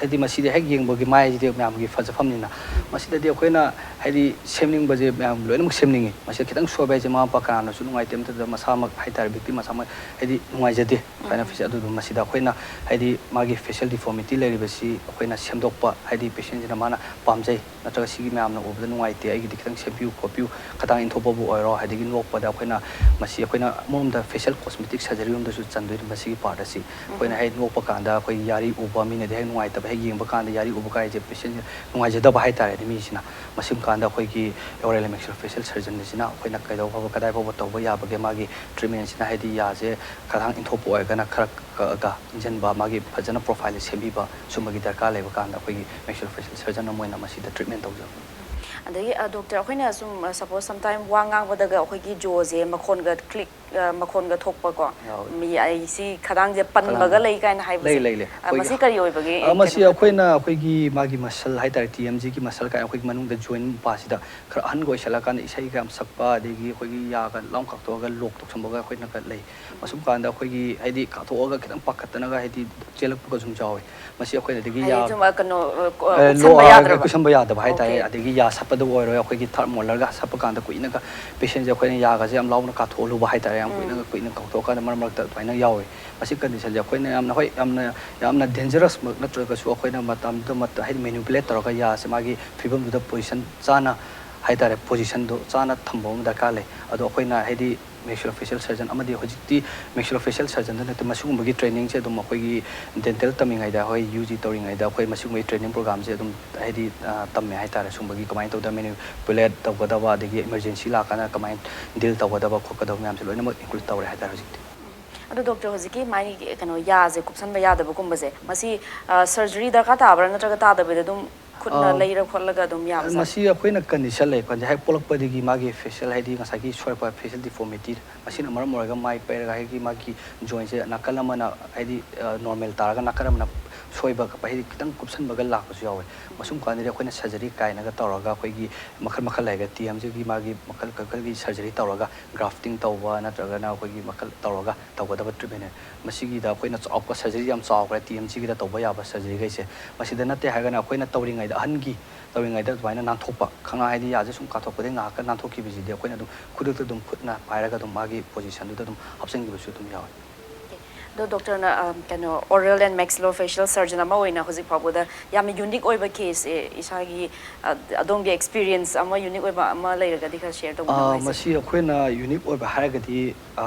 ꯍꯥꯏꯗꯤ ꯃꯁꯤꯗꯤ ꯍꯦꯛ ꯌꯦꯡꯕꯒꯤ ꯃꯥꯏꯁꯤꯗꯤ ꯃꯌꯥꯝꯒꯤ ꯐꯖꯐꯝꯅꯤꯅ, ꯎꯝ꯫ ꯃꯁꯤꯗꯗꯤ ꯑꯩꯈꯣꯏꯅ ꯍꯥꯏꯗꯤ ꯁꯦꯝꯅꯤꯡꯕꯁꯦ ꯃꯌꯥꯝ ꯂꯣꯏꯅꯃꯛ ꯁꯦꯝꯅꯤꯡꯉꯤ꯫ ꯃꯁꯤꯗ ꯈꯤꯇꯪ ꯁꯣꯏꯕ ꯍꯥꯏꯁꯦ ꯃꯃꯥ ꯃꯄꯥ ꯀꯅꯥꯅꯁꯨ ꯅꯨꯡꯉꯥꯏꯇꯦ, ꯃꯊꯛꯇ ꯃꯁꯥꯃꯛ ꯍꯥꯏꯇꯥꯔꯦ, victim ꯃꯁꯥꯃꯛ ꯍꯥꯏꯗꯤ ꯅꯨꯡꯉꯥꯏꯖꯗꯦ꯫ ꯎꯝ꯫ ꯐꯥꯏꯅꯦꯜ ꯐꯤꯁꯦ ꯑꯗꯨꯗꯨ ꯃꯁꯤꯗ ꯑꯩꯈꯣꯏꯅ ꯍꯥꯏꯗꯤ ꯃꯥꯒꯤ facial deformity ꯂꯩꯔꯤꯕꯁꯤ ꯑꯩꯈꯣꯏꯅ ꯁꯦꯝꯗꯣꯛꯄ, ꯍꯥꯏꯗꯤ patientꯁꯤꯅ ꯃꯥꯅ ꯄꯥꯝꯖꯩ, ꯅꯠꯇ꯭ꯔꯒ ꯁꯤꯒꯤ ꯃꯌꯥꯝꯅ ꯎꯕꯗ ꯅꯨꯡꯉꯥꯏꯇꯦ, ꯑꯩꯒꯤꯗꯤ ꯈꯤꯇꯪ ꯁꯦꯝꯕꯤꯌꯨ ꯈꯣꯠꯄꯤꯌꯨ, ꯈꯗꯥꯡ ꯏꯟꯊꯣꯛꯄꯕꯨ ꯑꯣꯏꯔꯣ, ꯑꯗꯒꯤ ꯅꯣꯛꯄꯗ ꯑꯩꯈꯣꯏꯅ ꯃꯁꯤ ꯑꯩꯈꯣꯏꯅ ꯑꯃꯔꯣꯝꯗ facial cosmetic surgery ꯔꯣꯝꯗꯁꯨ ꯆꯟꯗꯣꯏꯅꯤ꯫ ꯃꯁꯤꯒꯤ part ꯑꯁꯤ ꯑꯩꯈꯣꯏꯅ ꯎꯝ꯫ ꯍꯦꯛ ꯅꯣꯛꯄ ꯀꯥꯟꯗ ꯑꯩꯈꯣꯏꯒꯤ ꯌꯥꯔꯤ ꯎꯕ ꯃꯤꯅꯗꯤ ꯍꯦꯛ ꯅꯨꯡꯉꯥꯏꯇꯕ, ꯍꯦꯛ ꯌꯦꯡꯕ ꯀꯥꯟꯗ ꯌꯥꯔꯤ ꯎꯕ ꯀꯥꯏꯁꯦ patientꯁꯦ ꯅꯨꯡꯉꯥꯏꯖꯗꯕ ꯍꯥꯏꯇꯥꯔꯦꯅꯦ ꯃꯤꯁꯤꯅ꯫ ꯃꯁꯤꯒꯨꯝ ꯀꯥꯟꯗ ꯑꯩꯈꯣꯏꯒꯤ oral and maxillofacial surgeon ꯑꯁꯤꯅ ꯑꯩꯈꯣꯏꯅ ꯀꯩꯗꯧ ꯐꯕ, ꯀꯗꯥꯏ ꯐꯥꯎꯕ ꯇꯧꯕ ꯌꯥꯕꯒꯦ, ꯃꯥꯒꯤ treatment ꯁꯤꯅ ꯍꯥꯏꯗꯤ ꯌꯥꯁꯦ ꯈꯗꯥꯡ ꯏꯟꯊꯣꯛꯄ ꯑꯣꯏꯔꯒꯅ ꯈꯔ ꯀꯛꯑꯒ ꯏꯟꯁꯤꯟꯕ, ꯃꯥꯒꯤ ꯐꯖꯅ profile ꯁꯦꯝꯕꯤꯕ, ꯁꯨꯝꯕꯒꯤ ꯗꯔꯀꯥꯔ ꯂꯩꯕ ꯀꯥꯟꯗ ꯑꯩꯈꯣꯏꯒꯤ maxillofacial surgeon ꯑꯃ ꯑꯣꯏꯅ ꯃꯁꯤꯗ treatment ꯇꯧꯖꯕ꯫ ꯑꯗꯒꯤ, ꯑ, ꯗꯣꯛꯇꯔ, ꯑꯩꯈꯣꯏꯅ ꯁꯨꯝ, ꯑ, suppose sometime ꯋꯥ ꯉꯥꯡꯕꯗꯒ ꯑꯩꯈꯣꯏꯒꯤ ꯖꯣꯁꯦ ꯃꯈꯣꯟꯒ click, ꯑ, ꯃꯈꯣꯟꯒ ꯊꯣꯛꯄꯀꯣ, ꯌꯥꯎꯋꯦ꯫ ꯃꯤ ꯑꯩ ꯁꯤ ꯈꯗꯥꯡꯁꯦ ꯄꯟꯕꯒ ꯈꯗꯥꯡ ꯂꯩ ꯀꯥꯏꯅ ꯍꯥꯏꯕꯁꯦ, ꯂꯩ, ꯂꯩ, ꯂꯩ꯫ ꯑ, ꯑꯩꯈꯣꯏꯒꯤ ꯃꯁꯤ ꯀꯔꯤ ꯑꯣꯏꯕꯒꯦ? ꯑ, ꯃꯁꯤ ꯀꯩꯅꯣ ꯑꯩꯈꯣꯏꯅ ꯑꯩꯈꯣꯏꯒꯤ ꯃꯥꯒꯤ muscle ꯍꯥꯏꯇꯥꯔꯦ, T M J ꯒꯤ muscle ꯀꯥꯏꯅ ꯑꯩꯈꯣꯏꯒꯤ ꯃꯅꯨꯡꯗ joint ꯃꯄꯥꯁꯤꯗ ꯈꯔ ꯑꯍꯟꯒ ꯑꯣꯏꯁꯜꯂꯀꯥꯟꯗ ꯏꯁꯩꯒ ꯌꯥꯝ ꯁꯛꯄ, ꯑꯗꯒꯤ ꯑꯩꯈꯣꯏꯒꯤ ꯌꯥꯒ ꯂꯥꯎ ꯀꯥꯊꯣꯛꯑꯒ lock ꯇꯧꯁꯟꯕꯒ ꯑꯩꯈꯣꯏꯅꯒ ꯂꯩ꯫ ꯃꯁꯨꯝ ꯀꯥꯟꯗ ꯑꯩꯈꯣꯏꯒꯤ ꯍꯥꯏꯗꯤ ꯀꯥꯊꯣꯛꯑꯒ ꯈꯤꯇꯪ ꯄꯥꯈꯠꯇꯅꯒ ꯍꯥꯏꯗꯤ ꯆꯦꯜꯂꯛꯄꯒ ꯁꯨꯝ ꯌꯥꯎꯋꯦ꯫ ꯃꯁꯤ ꯑꯩꯈꯣꯏꯅ ꯑꯗꯒꯤ ꯍꯥꯏꯗꯤ ꯌꯥ-, ꯁꯨꯝ, ꯑ, ꯀꯩꯅꯣ, ꯑ, ꯑꯦ, ꯀꯨꯞꯁꯟꯕ lower ꯌꯥꯗ꯭ꯔꯕ? ꯀꯨꯞꯁꯟꯕ ꯌꯥꯗꯕ ꯍꯥꯏꯇꯥꯔꯦ꯫ Okay꯫ ꯑꯗꯒꯤ ꯌꯥ ꯁꯠꯄꯗꯕꯨ ꯑꯣꯏꯔꯣ, ꯑꯩꯈꯣꯏꯒꯤ third molar ꯒ ꯁꯠꯄ ꯀꯥꯟꯗ ꯀꯨꯏꯅꯒ patient ꯁꯦ ꯑꯩꯈꯣꯏꯅ ꯌꯥꯒꯁꯦ ꯌꯥꯝ ꯂꯥꯎꯅ ꯀꯥꯊꯣꯛꯍꯜꯂꯨꯕ ꯍꯥꯏꯇꯥꯔꯦ, ꯌꯥꯝ ꯎꯝ꯫ ꯀꯨꯏꯅꯒ, ꯀꯨꯏꯅ ꯀꯥꯊꯣꯛꯑꯀꯥꯟꯗ ꯃꯔꯛ ꯃꯔꯛꯇ ꯑꯗꯨꯃꯥꯏꯅ ꯌꯥꯎꯋꯦ꯫ ꯃꯁꯤ condition ꯁꯦ ꯑꯩꯈꯣꯏꯅ ꯌꯥꯝꯅ, ꯍꯣꯏ, ꯌꯥꯝꯅ, ꯌꯥꯝꯅ dangerous ꯃꯛ ꯅꯠꯇ꯭ꯔꯒꯁꯨ ꯑꯩꯈꯣꯏꯅ ꯃꯇꯝꯗꯨꯗ ꯃꯠ-, ꯍꯥꯏꯗꯤ manipulate ꯇꯧꯔꯒ ꯌꯥꯁꯦ ꯃꯥꯒꯤ ꯐꯤꯕꯝꯗꯨꯗ position ꯆꯥꯅ ꯍꯥꯏꯇꯥꯔꯦ, position ꯗꯣ ꯆꯥꯅ ꯊꯝꯕ ꯑꯃ ꯗꯔꯀꯥꯔ ꯂꯩ꯫ ꯑꯗꯣ ꯑꯩꯈꯣꯏꯅ ꯍꯥꯏꯗꯤ Maxillofacial surgeon ꯑꯃꯗꯤ ꯍꯧꯖꯤꯛꯇꯤ maxillofacial surgeonꯗ ꯅꯠꯇꯦ, ꯃꯁꯤꯒꯨꯝꯕꯒꯤ trainingꯁꯦ ꯑꯗꯨꯝ ꯑꯩꯈꯣꯏꯒꯤ dental ꯇꯝꯃꯤꯉꯩꯗ, ꯑꯩꯈꯣꯏ ꯌꯨ ꯖꯤ ꯇꯧꯔꯤꯉꯩꯗ ꯑꯩꯈꯣꯏ ꯃꯁꯤꯒꯨꯝꯕꯒꯤ training programꯁꯦ ꯑꯗꯨꯝ ꯍꯥꯏꯗꯤ ꯑ, ꯇꯝꯃꯦ ꯍꯥꯏꯇꯥꯔꯦ꯫ ꯁꯤꯒꯨꯝꯕꯒꯤ ꯀꯃꯥꯏꯅ ꯇꯧꯗꯅ manipulate ꯇꯧꯒꯗꯕ, ꯑꯗꯒꯤ emergency ꯂꯥꯛꯀꯥꯟꯗ ꯀꯃꯥꯏꯅ deal ꯇꯧꯒꯗꯕ ꯈꯣꯠꯀꯗꯕ ꯃꯌꯥꯝꯁꯦ ꯂꯣꯏꯅꯃꯛ include ꯇꯧꯔꯦ ꯍꯥꯏꯇꯥꯔꯦ ꯍꯧꯖꯤꯛꯇꯤ꯫ ꯑꯗꯣ ꯗꯣꯛꯇꯔ, ꯍꯧꯖꯤꯛꯀꯤ ꯃꯥꯒꯤ ꯀꯩꯅꯣ ꯌꯥꯁꯦ ꯀꯨꯞꯁꯟꯕ ꯌꯥꯗꯕꯒꯨꯝꯕꯁꯦ, ꯃꯁꯤ ꯁꯔꯖꯔꯤ ꯗꯔꯀꯥꯔ ꯇꯥꯕ꯭ꯔꯥ, ꯅꯠꯇ꯭ꯔꯒ ꯇꯥꯗꯕꯤꯗ ꯑꯗꯨꯝ ꯈꯨꯠꯅ ꯑꯥ, ꯂꯩꯔ ꯈꯣꯠꯂꯒ ꯑꯗꯨꯝ ꯌꯥꯕ ꯖꯥꯠ? ꯃꯁꯤ ꯑꯩꯈꯣꯏꯅ condition ꯂꯩ, ꯍꯥꯏꯗꯤ ꯍꯦꯛ ꯄꯣꯛꯂꯛꯄꯗꯒꯤ ꯃꯥꯒꯤ facial, ꯍꯥꯏꯗꯤ ꯉꯁꯥꯏꯒꯤ ꯁꯣꯏꯔꯛꯄ facial deformity, ꯃꯁꯤꯅ ꯃꯔꯝ ꯑꯣꯏꯔꯒ ꯃꯥꯏ ꯄꯩꯔꯒ ꯍꯥꯏꯗꯤ ꯃꯥꯒꯤ jointꯁꯦ ꯅꯥꯀꯜ ꯑꯃꯅ ꯍꯥꯏꯗꯤ normal ꯇꯥꯔꯒ ꯅꯥꯀꯜ ꯑꯃꯅ ꯁꯣꯏꯕ, ꯍꯥꯏꯗꯤ ꯈꯤꯇꯪ ꯀꯨꯞꯁꯟꯕꯒ ꯂꯥꯛꯄꯁꯨ ꯌꯥꯎꯋꯦ꯫ ꯃꯁꯨꯝ ꯀꯥꯟꯗꯗꯤ ꯑꯩꯈꯣꯏꯅ surgery ꯀꯥꯏꯅꯒ ꯇꯧꯔꯒ ꯑꯩꯈꯣꯏꯒꯤ ꯃꯈꯜ ꯃꯈꯜ ꯂꯩꯔꯒ ꯇꯤ ꯑꯦꯝꯁꯤꯒꯤ ꯃꯥꯒꯤ ꯃꯈꯜ ꯃꯈꯜꯒꯤ surgery ꯇꯧꯔꯒ grafting ꯇꯧꯕ ꯅꯠꯇ꯭ꯔꯒꯅ ꯑꯩꯈꯣꯏꯒꯤ ꯃꯈꯜ ꯇꯧꯔꯒ ꯇꯧꯒꯗꯕ treatmentꯅꯦ꯫ ꯃꯁꯤꯒꯤꯗ ꯑꯩꯈꯣꯏꯅ ꯆꯥꯎꯕ surgery ꯌꯥꯝ ꯆꯥꯎꯈ꯭ꯔꯦ ꯇꯤ ꯑꯦꯝꯁꯤꯒꯤꯗ ꯇꯧꯕ ꯌꯥꯕ surgeryꯈꯩꯁꯦ꯫ ꯃꯁꯤꯗ ꯅꯠꯇꯦ ꯍꯥꯏꯔꯒꯅ ꯑꯩꯈꯣꯏꯅ ꯇꯧꯔꯤꯉꯩꯗ ꯑꯍꯟꯒꯤ ꯇꯧꯔꯤꯉꯩꯗ ꯑꯗꯨꯃꯥꯏꯅ ꯅꯥꯟꯊꯣꯛꯄ, ꯈꯪꯉꯥ ꯍꯥꯏꯗꯤ ꯌꯥꯁꯦ ꯁꯨꯝ ꯀꯥꯊꯣꯛꯄꯗꯒꯤ ꯉꯥꯏꯍꯥꯛꯀ ꯅꯥꯟꯊꯣꯛꯈꯤꯕꯁꯤꯗꯤ ꯑꯩꯈꯣꯏꯅ ꯑꯗꯨꯝ ꯈꯨꯗꯛꯇ ꯑꯗꯨꯝ ꯈꯨꯠꯅ ꯄꯥꯏꯔꯒ ꯑꯗꯨꯝ ꯃꯥꯒꯤ positionꯗꯨꯗ ꯑꯗꯨꯝ ꯍꯥꯞꯆꯤꯟꯈꯤꯕꯁꯨ ꯑꯗꯨꯝ ꯌꯥꯎꯋꯦ꯫ ꯑꯗꯣ ꯗꯣꯛꯇꯔꯅ ꯑ, ꯀꯩꯅꯣ oral and maxillofacial surgeon ꯑꯃ ꯑꯣꯏꯅ ꯍꯧꯖꯤꯛ ꯐꯥꯎꯕꯗ ꯌꯥꯝꯅ unique ꯑꯣꯏꯕ caseꯁꯦ ꯏꯁꯥꯒꯤ ꯑ, ꯑꯗꯣꯝꯒꯤ experience ꯑꯃ unique ꯑꯣꯏꯕ ꯑꯃ ꯂꯩꯔꯒꯗꯤ ꯈꯔ share ꯇꯧꯕꯤꯅꯕ ꯑꯥ, ꯍꯥꯏꯖꯒꯦ꯫ ꯃꯁꯤ ꯑꯩꯈꯣꯏꯅ unique ꯑꯣꯏꯕ ꯍꯥꯏꯔꯒꯗꯤ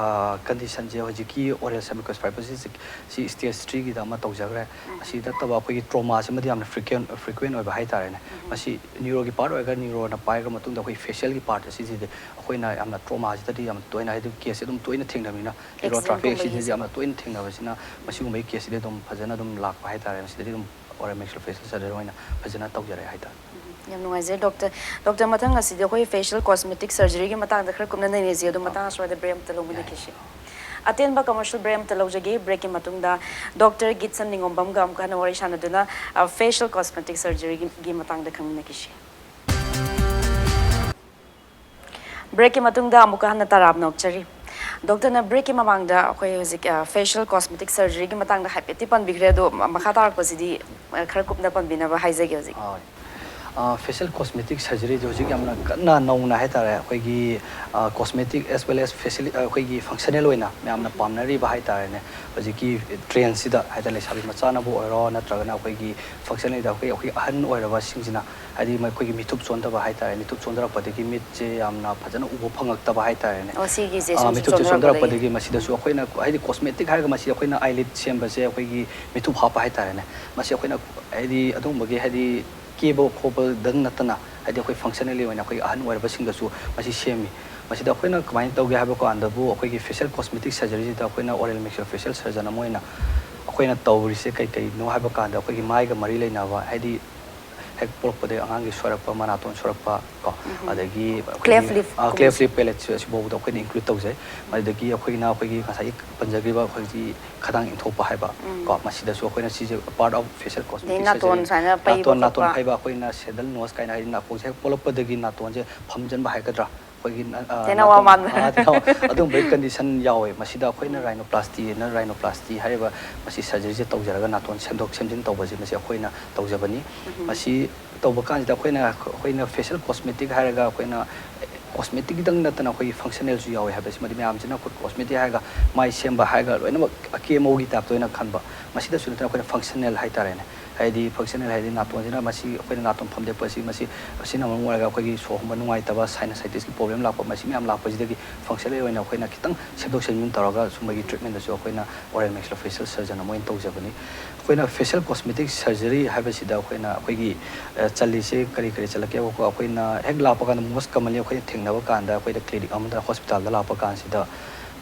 conditionꯁꯦ ꯍꯧꯖꯤꯛꯀꯤ oral semicuspid fibrosis ꯁꯤ stage threeꯒꯤꯗ ꯑꯃ ꯇꯧꯖꯈ꯭ꯔꯦ꯫ ꯑꯁꯤ ꯅꯠꯇꯕ ꯑꯩꯈꯣꯏꯒꯤ traumaꯁꯤꯃꯗꯤ ꯌꯥꯝꯅ frequent frequent ꯑꯣꯏꯕ ꯍꯥꯏꯇꯥꯔꯦꯅꯦ꯫ ꯃꯁꯤ neuroꯒꯤ part ꯑꯣꯏꯔꯒ neuroꯅ ꯄꯥꯏꯈ꯭ꯔ ꯃꯇꯨꯡꯗ ꯑꯩꯈꯣꯏ facialꯒꯤ part ꯑꯁꯤꯗꯤ ꯑꯩꯈꯣꯏꯅ ꯌꯥꯝꯅ traumaꯁꯤꯗꯗꯤ ꯌꯥꯝ ꯇꯣꯏꯅ ꯍꯥꯏꯗꯤ caseꯁꯦ ꯑꯗꯨꯝ ꯇꯣꯏꯅ ꯊꯦꯡꯅꯕꯅꯤꯅ, neurotrafic accidentꯁꯦ ꯌꯥꯝꯅ ꯇꯣꯏꯅ ꯊꯦꯡꯅꯕꯁꯤꯅ ꯃꯁꯤꯒꯨꯝꯕꯒꯤ caseꯁꯤꯗꯤ ꯑꯗꯨꯝ ꯐꯖꯅ ꯑꯗꯨꯝ ꯂꯥꯛꯄ ꯍꯥꯏꯇꯥꯔꯦ꯫ ꯃꯁꯤꯗꯗꯤ ꯑꯗꯨꯝ oral maxillofacial surgery ꯑꯣꯏꯅ ꯐꯖꯅ ꯇꯧꯖꯔꯦ ꯍꯥꯏꯇꯥꯔꯦ꯫ ꯌꯥꯝ ꯅꯨꯡꯉꯥꯏꯖꯔꯦ ꯗꯣꯛꯇꯔ꯫ ꯗꯣꯛꯇꯔ, ꯃꯊꯪ ꯑꯁꯤꯗꯤ ꯑꯩꯈꯣꯏ facial cosmetic surgeryꯒꯤ ꯃꯇꯥꯡꯗ ꯈꯔ ꯀꯨꯞꯅ ꯅꯩꯅꯁꯤ, ꯑꯗꯨ ꯃꯇꯥꯡ ꯑꯁ꯭ꯋꯥꯏꯗ break ꯑꯃꯇ ꯂꯧꯃꯤꯟꯅꯈꯤꯁꯤ꯫ ꯑꯇꯦꯟꯕ commercial break ꯑꯃꯇ ꯂꯧꯖꯒꯦ꯫ Breakꯀꯤ ꯃꯇꯨꯡꯗ ꯗꯣꯛꯇꯔ ꯒꯤꯠꯁꯟ ꯅꯤꯉꯣꯝꯕꯝꯒ ꯑꯃꯨꯛꯀ ꯍꯟꯅ ꯋꯥꯔꯤ ꯁꯥꯟꯅꯗꯨꯅ ꯑ, facial cosmetic surgeryꯒꯤ ꯃꯇꯥꯡꯗ ꯈꯪꯃꯤꯟꯅꯈꯤꯁꯤ꯫ Breakꯀꯤ ꯃꯇꯨꯡꯗ ꯑꯃꯨꯛꯀ ꯍꯟꯅ ꯇꯔꯥꯝꯅ ꯑꯣꯛꯆꯔꯤ꯫ ꯗꯣꯛꯇꯔꯅ breakꯀꯤ ꯃꯃꯥꯡꯗ ꯑꯩꯈꯣꯏ ꯍꯧꯖꯤꯛ ꯑ, facial cosmetic surgeryꯒꯤ ꯃꯇꯥꯡꯗ ꯍꯥꯏꯐꯦꯠꯇꯤ ꯄꯟꯕꯤꯈ꯭ꯔꯦ, ꯑꯗꯣ ꯃ- ꯃꯈꯥ ꯇꯥꯔꯛꯄꯁꯤꯗꯤ ꯑ, ꯈꯔ ꯀꯨꯞꯅ ꯄꯟꯕꯤꯅꯕ ꯍꯥꯏꯖꯒꯦ ꯍꯧꯖꯤꯛ꯫ ꯍꯣꯏ꯫ ꯐꯦꯁꯤꯌꯦꯜ ꯀꯣꯁꯃꯦꯇꯤꯛ ꯁꯔꯖꯔꯤꯁꯦ ꯍꯧꯖꯤꯛ ꯌꯥꯝꯅ ꯀꯟꯅ ꯅꯧꯅ ꯍꯥꯏ ꯇꯥꯔꯦ, ꯑꯩꯈꯣꯏꯒꯤ ꯀꯣꯁꯃꯦꯇꯤꯛ ꯑꯦꯁ ꯋꯦꯜ ꯑꯦꯁ ꯐꯦꯁꯤꯂꯤ ꯑꯩꯈꯣꯏꯒꯤ ꯐꯪꯁꯅꯦꯜ ꯑꯣꯏꯅ ꯃꯌꯥꯝꯅ ꯄꯥꯝꯅꯔꯤꯕ ꯍꯥꯏ ꯇꯥꯔꯦꯅꯦ꯫ ꯍꯧꯖꯤꯛꯀꯤ ꯇ꯭ꯔꯦꯟꯁꯤꯗ ꯍꯥꯏ ꯇꯥꯔꯦ, ꯂꯩꯁꯥꯕꯤ ꯃꯆꯥꯅꯕꯨ ꯑꯣꯏꯔꯣ, ꯅꯠꯇ꯭ꯔꯒꯅ ꯑꯩꯈꯣꯏꯒꯤ ꯐꯪꯁꯅꯦꯜꯗ ꯑꯩꯈꯣꯏ ꯑꯩꯈꯣꯏ ꯑꯍꯟ ꯑꯣꯏꯔꯕꯁꯤꯡꯁꯤꯅ ꯍꯥꯏꯗꯤ ꯃꯈꯣꯏꯒꯤ ꯃꯤꯠꯊꯨꯞ ꯆꯣꯟꯗꯕ ꯍꯥꯏ ꯇꯥꯔꯦ, ꯃꯤꯠꯊꯨꯞ ꯆꯣꯟꯗꯔꯛꯄꯗꯒꯤ ꯃꯤꯠꯁꯦ ꯌꯥꯝꯅ ꯐꯖꯅ ꯎꯕ ꯐꯪꯉꯛꯇꯕ ꯍꯥꯏ ꯇꯥꯔꯦꯅꯦ꯫ ꯑꯣ, ꯁꯤꯒꯤꯁꯦ ꯑ, ꯁꯨꯝ ꯃꯤꯠꯊꯨꯞꯁꯦ ꯆꯣꯟꯊꯔꯛꯄꯗꯒꯤ꯫ ꯆꯣꯟꯊꯔꯛꯄꯗꯒꯤ ꯃꯁꯤꯗꯁꯨ ꯑꯩꯈꯣꯏꯅ ꯍꯥꯏꯗꯤ ꯀꯣꯁꯃꯦꯇꯤꯛ ꯍꯥꯏꯔꯒ ꯃꯁꯤ ꯑꯩꯈꯣꯏꯅ ꯑꯥꯏꯂꯤꯠ ꯁꯦꯝꯕꯁꯦ, ꯑꯩꯈꯣꯏꯒꯤ ꯃꯤꯠꯊꯨꯞ ꯍꯥꯞꯄ ꯍꯥꯏ ꯇꯥꯔꯦꯅꯦ꯫ ꯃꯁꯤ ꯑꯩꯈꯣꯏꯅ ꯍꯥꯏꯗꯤ ꯑꯗꯨꯒꯨꯝꯕꯒꯤ ꯍꯥꯏꯗꯤ ꯀꯦꯕ ꯈꯣꯠꯄꯗꯪ ꯅꯠꯇꯅ ꯍꯥꯏꯗꯤ ꯑꯩꯈꯣꯏ ꯐꯪꯁꯅꯦꯜꯂꯤ ꯑꯣꯏꯅ ꯑꯩꯈꯣꯏ ꯑꯍꯟ ꯑꯣꯏꯔꯕꯁꯤꯡꯗꯁꯨ ꯃꯁꯤ ꯁꯦꯝꯃꯤ꯫ ꯃꯁꯤꯗ ꯑꯩꯈꯣꯏꯅ ꯀꯃꯥꯏꯅ ꯇꯧꯒꯦ ꯍꯥꯏꯕ ꯀꯥꯟꯗꯕꯨ ꯑꯩꯈꯣꯏꯒꯤ ꯐꯦꯁꯤꯌꯦꯜ ꯀꯣꯁꯃꯦꯇꯤꯛ ꯁꯔꯖꯔꯤꯁꯤꯗ ꯑꯩꯈꯣꯏꯅ ꯑꯣꯔꯦꯜ ꯃꯦꯛꯁꯤꯑꯣꯐꯦꯁꯤꯌꯦꯜ ꯁꯔꯖꯟ ꯑꯃ ꯑꯣꯏꯅ ꯑꯩꯈꯣꯏꯅ ꯇꯧꯔꯤꯁꯦ ꯀꯩ ꯀꯩꯅꯣ ꯍꯥꯏꯕ ꯀꯥꯟꯗ ꯑꯩꯈꯣꯏꯒꯤ ꯃꯥꯏꯒ ꯃꯔꯤ ꯂꯩꯅꯕ ꯍꯥꯏꯗꯤ ꯍꯦꯛ ꯄꯣꯛꯂꯛꯄꯗꯒꯤ ꯑꯉꯥꯡꯒꯤ ꯁꯣꯏꯔꯛꯄ, ꯃꯅꯥꯇꯣꯟ ꯁꯣꯏꯔꯛꯄ ꯀꯣ, ꯑꯗꯒꯤ ꯑꯩꯈꯣꯏꯒꯤ, Cleft lip ꯑ, cleft lip palate ꯑꯁꯤꯐꯥꯎꯕꯗ ꯑꯩꯈꯣꯏꯅ include ꯇꯧꯖꯩ꯫ ꯃꯗꯨꯗꯒꯤ ꯑꯩꯈꯣꯏꯅ ꯑꯩꯈꯣꯏꯒꯤ ꯉꯁꯥꯏꯒꯤ ꯄꯟꯖꯈ꯭ꯔꯤꯕ ꯑꯩꯈꯣꯏꯒꯤ ꯈꯗꯥꯡ ꯏꯟꯊꯣꯛꯄ ꯍꯥꯏꯕ ꯀꯣ, ꯃꯁꯤꯗꯁꯨ ꯑꯩꯈꯣꯏꯅ ꯁꯤꯁꯦ part of facial cosmetic ꯅꯥꯇꯣꯟ surgery꯫ ꯁꯨꯃꯥꯏꯅ ꯄꯩꯕ ꯅꯥꯇꯣꯟ, ꯅꯥꯇꯣꯟ ꯈꯣꯠꯄ꯫ ꯄꯩꯕ, ꯑꯩꯈꯣꯏꯅ saddle nose ꯀꯥꯏꯅ ꯍꯥꯏꯗꯤ ꯅꯥꯀꯣꯡꯁꯦ ꯍꯦꯛ ꯄꯣꯛꯂꯛꯄꯗꯒꯤ ꯅꯥꯇꯣꯟꯁꯦ ꯐꯝꯖꯟꯕ ꯍꯥꯏꯒꯗ꯭ꯔꯥ, ꯑꯩꯈꯣꯏꯒꯤ ꯅ-, ꯑ, ꯇꯦꯅꯋꯥ ꯅꯥꯇꯣꯟ, ꯃꯥꯟꯕ꯫ ꯑ, ꯇꯦꯅꯋꯥ, ꯑꯗꯨꯒꯨꯝꯕꯒꯤ condition ꯌꯥꯎꯋꯦ꯫ ꯃꯁꯤꯗ ꯑꯩꯈꯣꯏꯅ rhinoplasty ꯅ, rhinoplasty ꯍꯥꯏꯔꯤꯕ ꯃꯁꯤ surgery ꯁꯦ ꯇꯧꯖꯔꯒ ꯅꯥꯇꯣꯟ ꯁꯦꯝꯗꯣꯛ ꯁꯦꯝꯖꯤꯟ ꯇꯧꯕꯁꯦ ꯃꯁꯤ ꯑꯩꯈꯣꯏꯅ ꯇꯧꯖꯕꯅꯤ꯫ ꯃꯁꯤ ꯇꯧꯕ ꯀꯥꯟꯁꯤꯗ ꯑꯩꯈꯣꯏꯅ, ꯑꯩꯈꯣꯏꯅ facial cosmetic ꯍꯥꯏꯔꯒ ꯑꯩꯈꯣꯏꯅ cosmetic ꯈꯤꯇꯪ ꯅꯠꯇꯅ ꯑꯩꯈꯣꯏꯒꯤ functional ꯁꯨ ꯌꯥꯎꯋꯦ ꯍꯥꯏꯕꯁꯤꯃꯗꯤ ꯃꯌꯥꯝꯁꯤꯅ ꯑꯩꯈꯣꯏ cosmetic ꯍꯥꯏꯔꯒ ꯃꯥꯏ ꯁꯦꯝꯕ ꯍꯥꯏꯔꯒ ꯂꯣꯏꯅꯃꯛ ꯑꯀꯦ ꯑꯃꯧꯒꯤ type ꯇ ꯑꯣꯏꯅ ꯈꯟꯕ꯫ ꯃꯁꯤꯗꯁꯨ ꯅꯠꯇꯅ ꯑꯩꯈꯣꯏꯅ functional ꯍꯥꯏ ꯇꯥꯔꯦꯅꯦ꯫ ꯍꯥꯏꯗꯤ functional ꯍꯥꯏꯗꯤ ꯅꯥꯇꯣꯟꯁꯤꯅ ꯃꯁꯤ ꯑꯩꯈꯣꯏꯅ ꯅꯥꯇꯣꯟ ꯐꯝꯗꯦꯛꯄꯁꯤ ꯃꯁꯤ, ꯑꯁꯤꯅ ꯃꯔꯝ ꯑꯣꯏꯔꯒ ꯑꯩꯈꯣꯏꯒꯤ ꯁꯣꯔ ꯍꯣꯟꯕ ꯅꯨꯡꯉꯥꯏꯇꯕ, sinusitis ꯀꯤ problem ꯂꯥꯛꯄ, ꯃꯁꯤ ꯃꯌꯥꯝ ꯂꯥꯛꯄꯁꯤꯗꯒꯤ functional ꯑꯣꯏꯅ ꯑꯩꯈꯣꯏꯅ ꯈꯤꯇꯪ ꯁꯦꯝꯗꯣꯛ ꯁꯦꯝꯖꯤꯟ ꯇꯧꯔꯒ ꯁꯨꯝꯕꯒꯤ treatment ꯁꯨ ꯑꯩꯈꯣꯏꯅ oral maxillofacial surgeon ꯑꯃ ꯑꯣꯏꯅ ꯇꯧꯖꯕꯅꯤ꯫ ꯑꯩꯈꯣꯏꯅ facial cosmetic surgery ꯍꯥꯏꯕꯁꯤꯗ ꯑꯩꯈꯣꯏꯅ ꯑꯩꯈꯣꯏꯒꯤ, ꯑ, ꯆꯜꯂꯤꯁꯦ ꯀꯔꯤ ꯀꯔꯤ ꯆꯜꯂꯛꯀꯦꯕꯀꯣ? ꯑꯩꯈꯣꯏꯅ ꯍꯦꯛ ꯂꯥꯛꯄ ꯀꯥꯟꯗ most commonly ꯑꯩꯈꯣꯏꯅ ꯊꯦꯡꯅꯕ ꯀꯥꯟꯗ ꯑꯩꯈꯣꯏꯗ clinic ꯑꯃꯗ, hospital ꯗ ꯂꯥꯛꯄ ꯀꯥꯟꯁꯤꯗ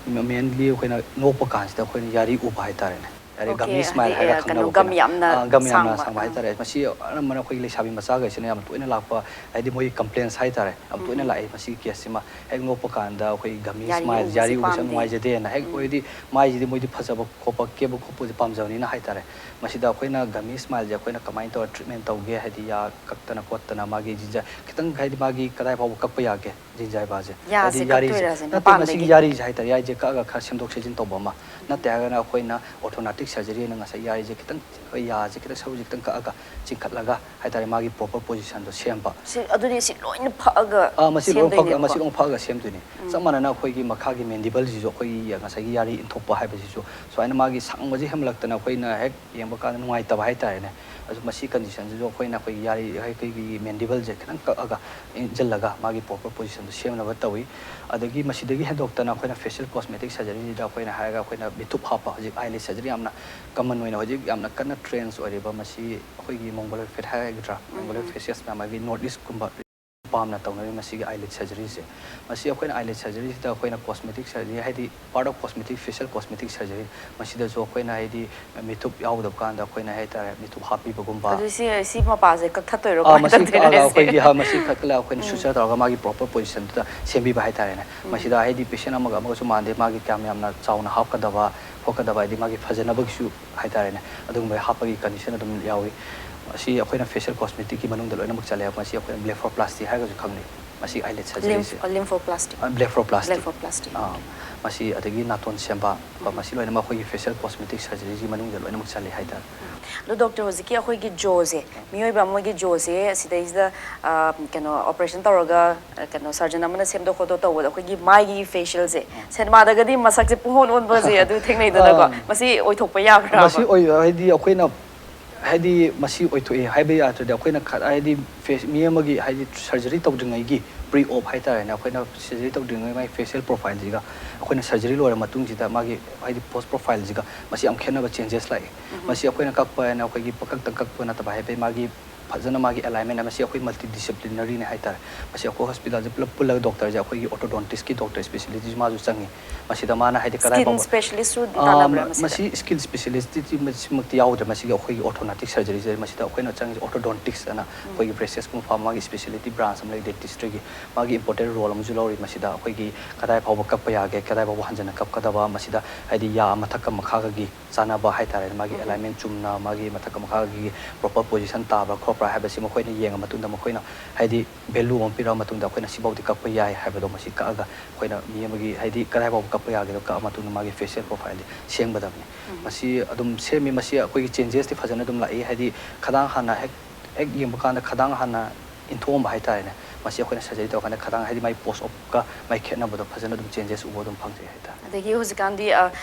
mainly ꯑꯩꯈꯣꯏꯅ ꯅꯣꯛꯄ ꯀꯥꯟꯁꯤꯗ ꯑꯩꯈꯣꯏꯅ ꯌꯥꯔꯤ ꯎꯕ ꯍꯥꯏꯇꯥꯔꯦꯅꯦ꯫ ꯌꯥꯔꯤ, Okay, gummy smile ꯍꯥꯏꯗꯤ, ꯍꯥꯏꯔꯒ ꯑ, ꯀꯩꯅꯣ, ꯈꯪꯅꯕ gum ꯑꯩꯈꯣꯏꯅ꯫ ꯌꯥꯝꯅ ꯑ, gum ꯌꯥꯝꯅ ꯁꯥꯡꯕ꯫ ꯁꯥꯡꯕ ꯑꯥ꯫ ꯍꯥꯏꯇꯥꯔꯦ꯫ ꯃꯁꯤ ꯑꯅꯝꯕꯅ ꯑꯩꯈꯣꯏꯒꯤ ꯂꯩꯁꯥꯕꯤ ꯃꯆꯥꯈꯩꯁꯤꯅ ꯌꯥꯝ ꯇꯣꯏꯅ ꯂꯥꯛꯄ, ꯍꯥꯏꯗꯤ ꯃꯣꯏꯒꯤ complaints ꯍꯥꯏꯇꯥꯔꯦ, ꯌꯥꯝ ꯇꯣꯏꯅ ꯂꯥꯛꯑꯦ ꯃꯁꯤꯒꯤ case ꯁꯤꯃ꯫ ꯍꯦꯛ ꯅꯣꯛꯄ ꯀꯥꯟꯗ ꯑꯩꯈꯣꯏꯒꯤ gummy ꯌꯥꯔꯤ smile, ꯎꯕꯁꯦ ꯌꯥꯔꯤ ꯎꯕꯁꯦ ꯌꯥꯝ ꯄꯥꯝꯗꯦ꯫ ꯅꯨꯡꯉꯥꯏꯖꯗꯦꯅ꯫ ꯍꯦꯛ ꯑꯣꯏꯔꯗꯤ ꯃꯥꯏꯁꯤꯗꯤ ꯃꯣꯏꯗꯤ ꯐꯖꯕ ꯈꯣꯠꯄ, ꯀꯦꯕ ꯈꯣꯠꯄꯁꯦ ꯄꯥꯝꯖꯕꯅꯤꯅ ꯍꯥꯏꯇꯥꯔꯦ꯫ ꯃꯁꯤꯗ ꯑꯩꯈꯣꯏꯅ gummy smile ꯁꯦ ꯑꯩꯈꯣꯏꯅ ꯀꯃꯥꯏꯅ ꯇꯧꯔ treatment ꯇꯧꯒꯦ? ꯍꯥꯏꯗꯤ ꯌꯥ ꯀꯛꯇꯅ ꯈꯣꯠꯇꯅ ꯃꯥꯒꯤ ꯖꯤꯟꯖꯥ ꯈꯤꯇꯪ, ꯍꯥꯏꯗꯤ ꯃꯥꯒꯤ ꯀꯗꯥꯏ ꯐꯥꯎꯕ ꯀꯛꯄ ꯌꯥꯒꯦ? ꯖꯤꯟꯖꯥꯏꯕꯥꯁꯦ꯫ ꯌꯥꯁꯦ ꯍꯥꯏꯗꯤ ꯌꯥꯔꯤꯁꯦ꯫ ꯀꯛꯇꯣꯏꯔꯥ ꯁꯤꯅ? ꯅꯠꯇꯦ, ꯃꯄꯥꯟꯗꯒꯤ? ꯃꯁꯤꯒꯤ ꯌꯥꯔꯤꯁꯦ ꯍꯥꯏꯇꯥꯔꯦ, ꯌꯥꯔꯤꯁꯦ ꯀꯛꯑꯒ ꯈꯔ ꯁꯦꯝꯗꯣꯛ ꯁꯦꯝꯖꯤꯟ ꯇꯧꯕ ꯑꯃ꯫ ꯅꯠꯇꯦ ꯍꯥꯏꯔꯒꯅ ꯑꯩꯈꯣꯏꯅ orthodontic ꯁꯔꯖꯔꯤ ꯍꯥꯏꯅ ꯉꯁꯥꯏ ꯌꯥꯔꯤꯁꯦ ꯈꯤꯇꯪ, ꯑꯩꯈꯣꯏ ꯌꯥꯁꯦ ꯈꯤꯇꯪ, ꯁꯔꯨꯁꯦ ꯈꯤꯇꯪ ꯀꯛꯑꯒ ꯆꯤꯡꯈꯠꯂꯒ ꯍꯥꯏꯇꯥꯔꯦ, ꯃꯥꯒꯤ ꯄ꯭ꯔꯣꯄꯔ ꯄꯣꯖꯤꯁꯟꯗꯣ ꯁꯦꯝꯕ꯫ ꯁꯤ ꯑꯗꯨꯗꯤ ꯁꯤ ꯂꯣꯏꯅ ꯐꯛꯑꯒ ꯑꯥ, ꯃꯁꯤ ꯂꯣꯏ ꯐꯛ-, ꯁꯦꯝꯗꯣꯏꯅꯦꯕꯀꯣ? ꯃꯁꯤ ꯂꯣꯏ ꯐꯛꯑꯒ ꯁꯦꯝꯗꯣꯏꯅꯤ꯫ ꯆꯞ ꯃꯥꯟꯅꯅ ꯑꯩꯈꯣꯏꯒꯤ ꯃꯈꯥꯒꯤ ꯃꯦꯟꯗꯤꯕꯜꯁꯤꯁꯨ, ꯑꯩꯈꯣꯏꯒꯤ ꯉꯁꯥꯏꯒꯤ ꯌꯥꯔꯤ ꯏꯟꯊꯣꯛꯄ ꯍꯥꯏꯕꯁꯤꯁꯨ ꯁꯨꯃꯥꯏꯅ ꯃꯥꯒꯤ ꯁꯥꯡꯕꯁꯤ ꯍꯦꯟꯃꯜꯂꯛꯇꯅ ꯑꯩꯈꯣꯏꯅ ꯍꯦꯛ ꯌꯦꯡꯕ ꯀꯥꯟꯗ ꯅꯨꯡꯉꯥꯏꯇꯕ ꯍꯥꯏꯇꯥꯔꯦꯅꯦ꯫ ꯑꯗꯨ ꯃꯁꯤ ꯀꯟꯗꯤꯁꯟꯁꯤꯁꯨ ꯑꯩꯈꯣꯏꯅ ꯑꯩꯈꯣꯏꯒꯤ ꯌꯥꯔꯤ, ꯑꯩꯈꯣꯏꯒꯤ ꯃꯦꯟꯗꯤꯕꯜꯁꯦ ꯈꯤꯇꯪ ꯀꯛꯑꯒ ꯏꯟꯁꯤꯜꯂꯒ ꯃꯥꯒꯤ ꯄ꯭ꯔꯣꯄꯔ ꯄꯣꯖꯤꯁꯟꯗꯣ ꯁꯦꯝꯅꯕ ꯇꯧꯏ꯫ ꯑꯗꯒꯤ ꯃꯁꯤꯗꯒꯤ ꯍꯦꯟꯗꯣꯛꯇꯅ ꯑꯩꯈꯣꯏꯅ ꯐꯦꯁꯤꯌꯦꯜ ꯀꯣꯁꯃꯦꯇꯤꯛ ꯁꯔꯖꯔꯤꯁꯤꯗ ꯑꯩꯈꯣꯏꯅ ꯍꯥꯏꯔꯒ ꯑꯩꯈꯣꯏꯅ ꯃꯤꯊꯨꯞ ꯍꯥꯞꯄ, ꯍꯧꯖꯤꯛ ꯑꯥꯏꯂꯤꯠ ꯁꯔꯖꯔꯤ ꯌꯥꯝꯅ ꯀꯃꯟ ꯑꯣꯏꯅ ꯍꯧꯖꯤꯛ ꯌꯥꯝꯅ ꯀꯟꯅ ꯇ꯭ꯔꯦꯟꯁ ꯑꯣꯏꯔꯤꯕ ꯃꯁꯤ ꯑꯩꯈꯣꯏꯒꯤ ꯃꯣꯡꯒꯣꯂꯣꯏꯗ ꯐꯦꯠ ꯍꯥꯏꯒꯗ꯭ꯔꯥ, ꯃꯣꯡꯒꯣꯂꯣꯏꯗ ꯐꯦꯁꯤꯌꯁ ꯃꯌꯥꯝ ꯑꯃꯒꯤ ꯅꯣꯔꯠ ꯏꯁꯀꯨꯝꯕ ꯄꯥꯝꯅ ꯇꯧꯅꯔꯤ ꯃꯁꯤꯒꯤ ꯑꯥꯏꯂꯤꯠ ꯁꯔꯖꯔꯤꯁꯦ꯫ ꯃꯁꯤ ꯑꯩꯈꯣꯏꯅ ꯑꯥꯏꯂꯤꯠ ꯁꯔꯖꯔꯤꯁꯤꯗ ꯑꯩꯈꯣꯏꯅ ꯀꯣꯁꯃꯦꯇꯤꯛ ꯁꯔꯖꯔꯤ, ꯍꯥꯏꯗꯤ part of cosmetic, facial cosmetic surgery, ꯃꯁꯤꯗꯁꯨ ꯑꯩꯈꯣꯏꯅ ꯍꯥꯏꯗꯤ ꯃꯤꯊꯨꯞ ꯌꯥꯎꯗꯕ ꯀꯥꯟꯗ ꯑꯩꯈꯣꯏꯅ ꯍꯥꯏꯇꯥꯔꯦ ꯃꯤꯊꯨꯞ ꯍꯥꯞꯄꯤꯕꯒꯨꯝꯕ꯫ ꯑꯗꯨ ꯁꯤ, ꯁꯤ ꯃꯄꯥꯁꯦ ꯀꯛꯊꯠꯇꯣꯏꯔꯣ? ꯑꯥ, ꯀꯃꯥꯏꯅ ꯃꯁꯤ ꯇꯧꯗꯣꯏꯅꯣ ꯀꯛꯑꯒ ꯍꯥꯏꯁꯦ? ꯑꯩꯈꯣꯏꯒꯤ, ꯍꯥ, ꯃꯁꯤ ꯀꯛꯂꯒ ꯑꯩꯈꯣꯏꯅ ꯁꯨꯆꯔ ꯇꯧꯔꯒ ꯃꯥꯒꯤ ꯄ꯭ꯔꯣꯄꯔ ꯄꯣꯖꯤꯁꯟꯗꯨꯗ ꯁꯦꯝꯕꯤꯕ ꯍꯥꯏꯇꯥꯔꯦꯅꯦ꯫ ꯃꯁꯤꯗ ꯍꯥꯏꯗꯤ ꯄꯦꯁꯦꯟ ꯑꯃꯒ ꯑꯃꯒꯁꯨ ꯃꯥꯟꯗꯦ, ꯃꯥꯒꯤ ꯀꯌꯥꯝ ꯌꯥꯝꯅ ꯆꯥꯎꯅ ꯍꯥꯞꯀꯗꯕ ꯈꯣꯠꯀꯗꯕ, ꯍꯥꯏꯗꯤ ꯃꯥꯒꯤ ꯐꯖꯅꯕꯒꯤꯁꯨ ꯍꯥꯏꯇꯥꯔꯦꯅꯦ, ꯑꯗꯨꯒꯨꯝꯕ ꯍꯥꯞꯄꯒꯤ ꯀꯟꯗꯤꯁꯟ ꯑꯗꯨꯝ ꯌꯥꯎꯏ꯫ ꯃꯁꯤ ꯑꯩꯈꯣꯏꯅ ꯐꯦꯁꯤꯌꯦꯜ ꯀꯣꯁꯃꯦꯇꯤꯛꯀꯤ ꯃꯅꯨꯡꯗ ꯂꯣꯏꯅꯃꯛ ꯆꯜꯂꯦ꯫ ꯃꯁꯤ ꯑꯩꯈꯣꯏꯅ ꯕ꯭ꯂꯦꯐꯣꯔꯄ꯭ꯂꯥꯁꯇꯤ ꯍꯥꯏꯔꯒꯁꯨ ꯈꯪꯅꯩ꯫ ꯃꯁꯤ ꯑꯥꯏꯂꯤꯠ ꯁꯔꯖꯔꯤꯁꯦ꯫ ꯂꯤꯝꯐꯣꯄ꯭ꯂꯥꯁꯇꯤꯛ꯫ ꯕ꯭ꯂꯦꯐꯣꯔꯄ꯭ꯂꯥꯁꯇꯤꯛ꯫ ꯕ꯭ꯂꯦꯐꯣꯔꯄ꯭ꯂꯥꯁꯇꯤꯛ꯫ ꯑꯥ, ꯃꯁꯤ ꯑꯗꯒꯤ ꯅꯥꯇꯣꯟ ꯁꯦꯝꯕ, ꯀꯣ, ꯃꯁꯤ ꯂꯣꯏꯅꯃꯛ ꯑꯩꯈꯣꯏꯒꯤ ꯐꯦꯁꯤꯌꯦꯜ ꯀꯣꯁꯃꯦꯇꯤꯛ ꯁꯔꯖꯔꯤꯒꯤ ꯃꯅꯨꯡꯗ ꯂꯣꯏꯅꯃꯛ ꯆꯜꯂꯤ ꯍꯥꯏꯇꯥꯔꯦ꯫ ꯑꯗꯣ ꯗꯣꯛꯇꯔ, ꯍꯧꯖꯤꯛꯀꯤ ꯑꯩꯈꯣꯏꯒꯤ ꯖꯣꯁꯦ, ꯃꯤꯑꯣꯏꯕ ꯑꯃꯒꯤ ꯖꯣꯁꯦ ꯁꯤꯗꯩꯁꯤꯗ, ꯑ, ꯀꯩꯅꯣ, ꯑꯣꯄꯔꯦꯁꯟ ꯇꯧꯔꯒ, ꯑ, ꯀꯩꯅꯣ, ꯁꯔꯖꯟ ꯑꯃꯅ ꯁꯦꯝꯗꯣꯛ ꯈꯣꯠꯇꯣꯛ ꯇꯧꯕꯗ ꯑꯩꯈꯣꯏꯒꯤ ꯃꯥꯏꯒꯤ ꯐꯦꯁꯤꯌꯦꯜꯁꯦ, ꯁꯤꯅꯦꯃꯥꯗꯒꯗꯤ ꯃꯁꯛꯁꯦ ꯄꯨꯡꯑꯣꯟ ꯑꯣꯟꯕꯁꯦ ꯑꯗꯨ ꯊꯦꯡꯅꯩꯗꯅꯀꯣ? ꯑꯥ꯫ ꯃꯁꯤ ꯑꯣꯏꯊꯣꯛꯄ ꯌꯥꯕ꯭ꯔꯥ? ꯃꯁꯤ ꯑꯣꯏ-, ꯍꯥꯏꯗꯤ ꯑꯩꯈꯣꯏꯅ, ꯍꯥꯏꯗꯤ ꯃꯁꯤ ꯑꯣꯏꯊꯣꯛꯑꯦ ꯍꯥꯏꯕ ꯌꯥꯗ꯭ꯔꯗꯤ ꯑꯩꯈꯣꯏꯅ ꯈ-, ꯍꯥꯏꯗꯤ ꯐꯦꯁ, ꯃꯤ ꯑꯃꯒꯤ ꯍꯥꯏꯗꯤ ꯁꯔꯖꯔꯤ ꯇꯧꯗ꯭ꯔꯤꯉꯩꯒꯤ ꯄ꯭ꯔꯤ ꯑꯣꯞ ꯍꯥꯏꯇꯥꯔꯦꯅꯦ, ꯑꯩꯈꯣꯏꯅ ꯁꯔꯖꯔꯤ ꯇꯧꯗ꯭ꯔꯤꯉꯩ ꯃꯥꯒꯤ ꯐꯦꯁꯤꯌꯦꯜ ꯄ꯭ꯔꯣꯐꯥꯏꯜꯁꯤꯒ ꯑꯩꯈꯣꯏꯅ ꯁꯔꯖꯔꯤ ꯂꯣꯏꯔ ꯃꯇꯨꯡꯁꯤꯗ ꯃꯥꯒꯤ ꯍꯥꯏꯗꯤ ꯄꯣꯁ ꯄ꯭ꯔꯣꯐꯥꯏꯜꯁꯤꯒ ꯃꯁꯤ ꯌꯥꯝ ꯈꯦꯠꯅꯕ ꯆꯦꯟꯖꯦꯁ ꯂꯥꯛꯑꯦ꯫ ꯃꯁꯤ ꯑꯩꯈꯣꯏꯅ ꯀꯛꯄ ꯍꯥꯏꯅ ꯑꯩꯈꯣꯏꯒꯤ ꯄꯀꯛꯇ ꯀꯛꯄ ꯅꯠꯇꯕ, ꯍꯥꯏꯐꯦꯠ ꯃꯥꯒꯤ ꯐꯖꯅ ꯃꯥꯒꯤ ꯑꯦꯂꯥꯏꯟꯃꯦꯟ, ꯃꯁꯤ ꯑꯩꯈꯣꯏ ꯃꯜꯇꯤ ꯗꯤꯁꯤꯄ꯭ꯂꯤꯅꯔꯤꯅꯦ ꯍꯥꯏꯇꯥꯔꯦ꯫ ꯃꯁꯤ ꯑꯩꯈꯣꯏ ꯍꯣꯁꯄꯤꯇꯥꯜꯁꯦ ꯄꯨꯂꯞ ꯄꯨꯜꯂꯒ ꯗꯣꯛꯇꯔꯁꯦ ꯑꯩꯈꯣꯏꯒꯤ ꯑꯣꯔꯊꯣꯗꯣꯟꯇꯤꯁꯀꯤ ꯗꯣꯛꯇꯔ ꯏꯁꯄꯦꯁꯤꯂꯤꯇꯤꯁꯨ ꯃꯥꯁꯨ ꯆꯪꯉꯤ꯫ ꯃꯁꯤꯗ ꯃꯥꯅ ꯍꯥꯏꯗꯤ ꯀꯗꯥꯏ ꯁ꯭ꯀꯤꯟ ꯐꯥꯎꯕ ꯁ꯭ꯄꯦꯁꯤꯌꯦꯂꯤꯁꯁꯨ ꯑꯥ, ꯇꯥꯟꯅꯕ꯭ꯔꯥ ꯃꯁꯤꯗ? ꯃꯁꯤ ꯁ꯭ꯀꯤꯟ ꯁ꯭ꯄꯦꯁꯤꯌꯦꯂꯤꯁꯇꯤꯃꯛꯇꯤ ꯌꯥꯎꯗ꯭ꯔꯦ꯫ ꯃꯁꯤꯒꯤ ꯑꯩꯈꯣꯏꯒꯤ ꯑꯣꯔꯊꯣꯅꯣꯇꯤꯛ ꯁꯔꯖꯔꯤꯁꯦ, ꯃꯁꯤꯗ ꯑꯩꯈꯣꯏꯅ ꯆꯪꯉꯤꯁꯦ ꯑꯣꯔꯊꯣꯗꯣꯟꯇꯤꯛꯁ ꯑꯅ ꯑꯩꯈꯣꯏꯒꯤ ꯕ꯭ꯔꯦꯁꯦꯁꯀꯨꯝꯕ ꯐꯕ ꯃꯥꯒꯤ ꯁ꯭ꯄꯦꯁꯤꯌꯦꯂꯤꯇꯤ ꯕ꯭ꯔꯥꯟꯁ ꯑꯃ ꯂꯩ ꯗꯦꯟꯇꯤꯁꯇ꯭ꯔꯤꯒꯤ꯫ ꯃꯥꯒꯤ ꯏꯝꯄꯣꯔꯇꯦꯟ ꯔꯣꯜ ꯑꯃꯁꯨ ꯂꯧꯔꯤ꯫ ꯃꯁꯤꯗ ꯑꯩꯈꯣꯏꯒꯤ ꯀꯗꯥꯏ ꯐꯥꯎꯕ ꯀꯛꯄ ꯌꯥꯒꯦ, ꯀꯗꯥꯏ ꯐꯥꯎꯕ ꯍꯟꯖꯟꯅ ꯀꯛꯀꯗꯕ, ꯃꯁꯤꯗ ꯍꯥꯏꯗꯤ ꯌꯥ ꯃꯊꯛꯀ ꯃꯈꯥꯒꯒꯤ ꯆꯥꯟꯅꯕ ꯍꯥꯏꯇꯥꯔꯦ, ꯃꯥꯒꯤ ꯑꯦꯂꯥꯏꯟꯃꯦꯟ ꯆꯨꯝꯅ, ꯃꯥꯒꯤ ꯃꯊꯛꯀ ꯃꯈꯥꯒꯤ ꯄ꯭ꯔꯣꯄꯔ ꯄꯣꯖꯤꯁꯟ ꯇꯥꯕ꯭ꯔꯥ ꯈꯣꯠꯄ꯭ꯔꯥ, ꯍꯥꯏꯕꯁꯤ ꯃꯈꯣꯏꯅ ꯌꯦꯡꯉ ꯃꯇꯨꯡꯗ ꯃꯈꯣꯏꯅ ꯍꯥꯏꯗꯤ value ꯑꯃ ꯄꯤꯔꯛꯑ ꯃꯇꯨꯡꯗ ꯑꯩꯈꯣꯏꯅ ꯁꯤꯐꯥꯎꯗꯤ ꯀꯛꯄ ꯌꯥꯏ ꯍꯥꯏꯕꯗꯣ ꯃꯁꯤ ꯀꯛꯑꯒ ꯑꯩꯈꯣꯏꯅ ꯃꯤ ꯑꯃꯒꯤ ꯍꯥꯏꯗꯤ ꯀꯗꯥꯏ ꯐꯥꯎꯕ ꯀꯛꯄ ꯌꯥꯒꯦꯗꯣ ꯀꯛꯑ ꯃꯇꯨꯡꯗ ꯃꯥꯒꯤ facial profile ꯗꯤ ꯁꯦꯝꯒꯗꯕꯅꯤ꯫ ꯃꯁꯤ ꯑꯗꯨꯝ ꯁꯦꯝꯃꯤ꯫ ꯃꯁꯤ ꯑꯩꯈꯣꯏꯒꯤ changes ꯇꯤ ꯐꯖꯅ ꯑꯗꯨꯝ ꯂꯥꯛꯏ꯫ ꯍꯥꯏꯗꯤ ꯈꯗꯥꯡ ꯍꯥꯟꯅ ꯍꯦꯛ ꯍꯦꯛ ꯌꯦꯡꯕ ꯀꯥꯟꯗ ꯈꯗꯥꯡ ꯍꯥꯟꯅ ꯏꯟꯊꯣꯛꯑꯝꯕ ꯍꯥꯏꯇꯥꯔꯦꯅꯦ꯫ ꯃꯁꯤ ꯑꯩꯈꯣꯏꯅ surgery ꯇꯧꯔꯀꯥꯟꯗ ꯈꯗꯥꯡ ꯍꯥꯏꯗꯤ ꯃꯥꯒꯤ post op ꯀ ꯃꯥꯒꯤ ꯈꯦꯠꯅꯕꯗꯣ ꯐꯖꯅ ꯑꯗꯨꯝ changes ꯎꯕ ꯑꯗꯨꯝ ꯐꯪꯖꯩ ꯍꯥꯏꯇꯥꯔꯦ꯫ ꯑꯗꯒꯤ ꯍꯧꯖꯤꯛꯀꯥꯟꯗꯤ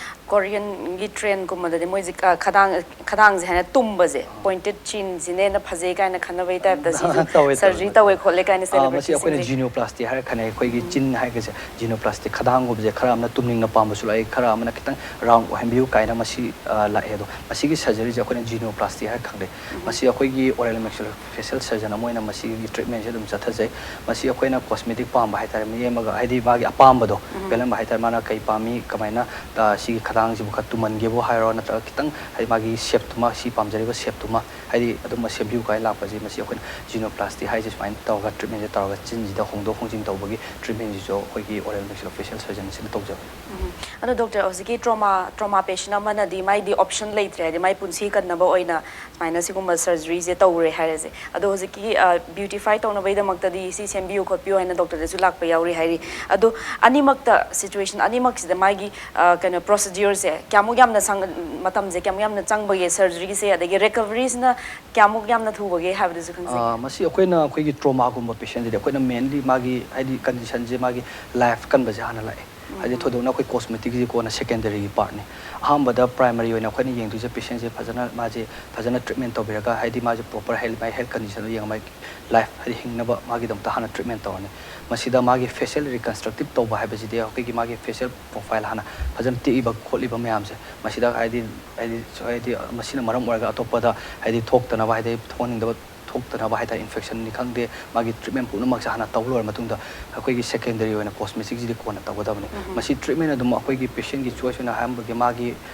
ꯀꯣꯔꯤꯌꯟꯒꯤ ꯇ꯭ꯔꯦꯟꯒꯨꯝꯕꯗꯗꯤ ꯃꯣꯏꯁꯦ ꯈꯗꯥꯡ ꯈꯗꯥꯡꯁꯦ ꯍꯥꯏꯅ ꯇꯨꯝꯕꯁꯦ, pointed chin ꯁꯤꯅ ꯍꯦꯟꯅ ꯐꯖꯩ ꯀꯥꯏꯅ ꯈꯟꯅꯕꯩ ꯇꯥꯏꯞꯇ ꯁꯤꯁꯨ ꯇꯧꯋꯦ, ꯇꯧꯋꯦ, surgery ꯇꯧꯋꯦ, ꯇꯧꯋꯦ ꯇꯧꯋꯦ꯫ ꯈꯣꯠꯂꯦ ꯀꯥꯏꯅ ꯑꯥ, ꯃꯁꯤ ꯑꯩꯈꯣꯏꯅ celebrity ꯁꯤꯡꯁꯦ꯫ Genoplasty ꯍꯥꯏꯔ ꯈꯟꯅꯩ꯫ ꯑꯩꯈꯣꯏꯒꯤ chin ꯍꯥꯏꯒꯁꯦ Genoplasty, ꯈꯗꯥꯡꯒꯨꯝꯕꯁꯦ ꯈꯔ ꯑꯃꯅ ꯇꯨꯝꯅꯤꯡꯅ ꯄꯥꯝꯕꯁꯨ ꯂꯥꯛꯏ, ꯈꯔ ꯑꯃꯅ ꯈꯤꯇꯪ round ꯑꯣꯏꯍꯟꯕꯤꯌꯨ ꯀꯥꯏꯅ ꯃꯁꯤ ꯑ, ꯂꯥꯛꯑꯦ꯫ ꯑꯗꯣ ꯃꯁꯤꯒꯤ surgery ꯁꯦ ꯑꯩꯈꯣꯏꯅ Genoplasty ꯍꯥꯏꯔ ꯈꯪꯅꯩ꯫ ꯃꯁꯤ ꯑꯩꯈꯣꯏꯒꯤ oral maxillofacial surgeon ꯑꯃ ꯑꯣꯏꯅ ꯃꯁꯤꯒꯤ treatment ꯁꯦ ꯑꯗꯨꯝ ꯆꯠꯊꯖꯩ꯫ ꯃꯁꯤ ꯑꯩꯈꯣꯏꯅ cosmetic ꯄꯥꯝꯕ ꯍꯥꯏꯇꯥꯔꯦ, ꯃꯤ ꯑꯃꯒ ꯍꯥꯏꯗꯤ ꯃꯥꯒꯤ ꯑꯄꯥꯝꯕꯗꯣ ꯄꯦꯜꯍꯟꯕ ꯍꯥꯏꯇꯥꯔꯦ꯫ ꯃꯥꯅ ꯀꯩ ꯄꯥꯝꯃꯤ, ꯀꯃꯥꯏꯅ ꯑ, ꯁꯤꯒꯤ ꯈꯗꯥꯡꯁꯤꯕꯨ ꯈꯔ ꯇꯨꯝꯍꯟꯒꯦꯕꯨ ꯍꯥꯏꯔꯣ, ꯅꯠꯇ꯭ꯔꯒ ꯈꯤꯇꯪ ꯍꯥꯏꯗꯤ ꯃꯥꯒꯤ shape ꯇꯨꯃ, ꯁꯤ ꯄꯥꯝꯖꯔꯤꯕ shape ꯇꯨꯃ ꯍꯥꯏꯗꯤ ꯑꯗꯨꯝꯕ ꯁꯦꯝꯕꯤꯌꯨ ꯀꯥꯏꯅ ꯂꯥꯛꯄꯁꯦ, ꯃꯁꯤ ꯑꯩꯈꯣꯏꯅ Genoplasty ꯍꯥꯏꯁꯦ ꯁꯨꯃꯥꯏꯅ ꯇꯧꯔꯒ treatment ꯁꯦ ꯇꯧꯔꯒ chin ꯁꯤꯗ ꯍꯣꯡꯗꯣꯛ ꯍꯣꯡꯖꯤꯟ ꯇꯧꯕꯒꯤ treatment ꯁꯤꯁꯨ ꯑꯩꯈꯣꯏꯒꯤ oral maxillofacial surgeon ꯁꯤꯅ ꯇꯧꯖꯕꯅꯤ꯫ ꯎꯝ꯫ ꯑꯗꯣ doctor, ꯍꯧꯖꯤꯛꯀꯤ trauma trauma patient ꯑꯃꯅꯗꯤ ꯃꯥꯏꯗꯤ option ꯂꯩꯇ꯭ꯔꯦ, ꯍꯥꯏꯗꯤ ꯃꯥꯏ ꯄꯨꯟꯁꯤ ꯀꯟꯅꯕ ꯑꯣꯏꯅ ꯁꯨꯃꯥꯏꯅ ꯁꯤꯒꯨꯝꯕ surgery ꯁꯦ ꯇꯧꯔꯦ ꯍꯥꯏꯔꯁꯦ꯫ ꯑꯗꯣ ꯍꯧꯖꯤꯛꯀꯤ ꯑ, beautify ꯇꯧꯅꯕꯒꯤꯗꯃꯛꯇꯗꯤ ꯁꯤ ꯁꯦꯝꯕꯤꯌꯨ ꯈꯣꯠꯄꯤꯌꯨ ꯍꯥꯏꯅ doctor ꯗꯁꯨ ꯂꯥꯛꯄ ꯌꯥꯎꯔꯤ ꯍꯥꯏꯔꯤ꯫ ꯑꯗꯣ ꯑꯅꯤꯃꯛꯇ, situation ꯑꯅꯤꯃꯛꯁꯤꯗ ꯃꯥꯒꯤ ꯑ, ꯀꯩꯅꯣ procedure ꯁꯦ ꯀꯌꯥꯃꯨꯛ ꯌꯥꯝꯅ ꯁꯪ-, ꯃꯇꯝꯁꯦ ꯀꯌꯥꯃꯨꯛ ꯌꯥꯝꯅ ꯆꯪꯕꯒꯦ surgery ꯁꯦ, ꯑꯗꯒꯤ recovery ꯁꯤꯅ ꯀꯌꯥꯃꯨꯛ ꯌꯥꯝꯅ ꯊꯨꯕꯒꯦ ꯍꯥꯏꯕꯗꯨꯁꯨ ꯈꯪꯖꯩ꯫ ꯑ, ꯃꯁꯤ ꯑꯩꯈꯣꯏꯅ ꯑꯩꯈꯣꯏꯒꯤ trauma ꯒꯨꯝꯕ patient ꯁꯤꯗꯤ ꯑꯩꯈꯣꯏꯅ mainly ꯃꯥꯒꯤ ꯍꯥꯏꯗꯤ condition ꯁꯦ ꯃꯥꯒꯤ life ꯀꯟꯕꯁꯦ ꯍꯥꯟꯅ ꯂꯥꯛꯑꯦ꯫ ꯍꯥꯏꯗꯤ ꯊꯣꯏꯗꯣꯛꯅ ꯑꯩꯈꯣꯏ cosmetic ꯁꯤꯗꯤ ꯀꯣꯟꯅ secondary ꯒꯤ part ꯅꯤ꯫ ꯑꯍꯥꯟꯕꯗ primary ꯑꯣꯏꯅ ꯑꯩꯈꯣꯏꯅ ꯌꯦꯡꯗꯣꯏꯁꯦ patient ꯁꯦ ꯐꯖꯅ ꯃꯥꯁꯦ ꯐꯖꯅ treatment ꯇꯧꯕꯤꯔꯒ ꯍꯥꯏꯗꯤ ꯃꯥꯁꯦ proper health, ꯃꯥꯒꯤ health condition ꯗꯣ ꯌꯦꯡꯉ ꯃꯥꯒꯤ life ꯍꯥꯏꯗꯤ ꯍꯤꯡꯅꯕ ꯃꯥꯒꯤꯗꯃꯛꯇ ꯍꯥꯟꯅ treatment ꯇꯧꯔꯅꯤ꯫ ꯃꯁꯤꯗ ꯃꯥꯒꯤ facial reconstructive ꯇꯧꯕ ꯍꯥꯏꯕꯁꯤꯗꯤ ꯑꯩꯈꯣꯏꯒꯤ ꯃꯥꯒꯤ facial profile ꯍꯥꯟꯅ ꯐꯖꯅ ꯇꯦꯛꯏꯕ ꯈꯣꯠꯂꯤꯕ ꯃꯌꯥꯝꯁꯦ ꯃꯁꯤꯗ ꯍꯥꯏꯗꯤ ꯍꯥꯏꯗꯤ ꯍꯥꯏꯗꯤ ꯃꯁꯤꯅ ꯃꯔꯝ ꯑꯣꯏꯔꯒ ꯑꯇꯣꯞꯄꯗ ꯍꯥꯏꯗꯤ ꯊꯣꯛꯇꯅꯕ, ꯍꯥꯏꯗꯤ ꯊꯣꯛꯍꯟꯅꯤꯡꯗꯕ ꯊꯣꯛꯇꯅꯕ ꯍꯥꯏꯇꯥꯔꯦ, infection ꯅꯤ ꯈꯪꯗꯦ, ꯃꯥꯒꯤ treatment ꯄꯨꯝꯅꯃꯛꯁꯦ ꯍꯥꯟꯅ ꯇꯧ ꯂꯣꯏꯔ ꯃꯇꯨꯡꯗ ꯑꯩꯈꯣꯏꯒꯤ secondary ꯑꯣꯏꯅ cosmetic ꯁꯤꯗꯤ ꯀꯣꯟꯅ ꯇꯧꯒꯗꯕꯅꯤ꯫ ꯃꯁꯤ treatment ꯑꯗꯨꯝ ꯑꯩꯈꯣꯏꯒꯤ patient ꯒꯤ choice ꯑꯣꯏꯅ ꯑꯍꯥꯟꯕꯒꯤ ꯃꯥꯒꯤ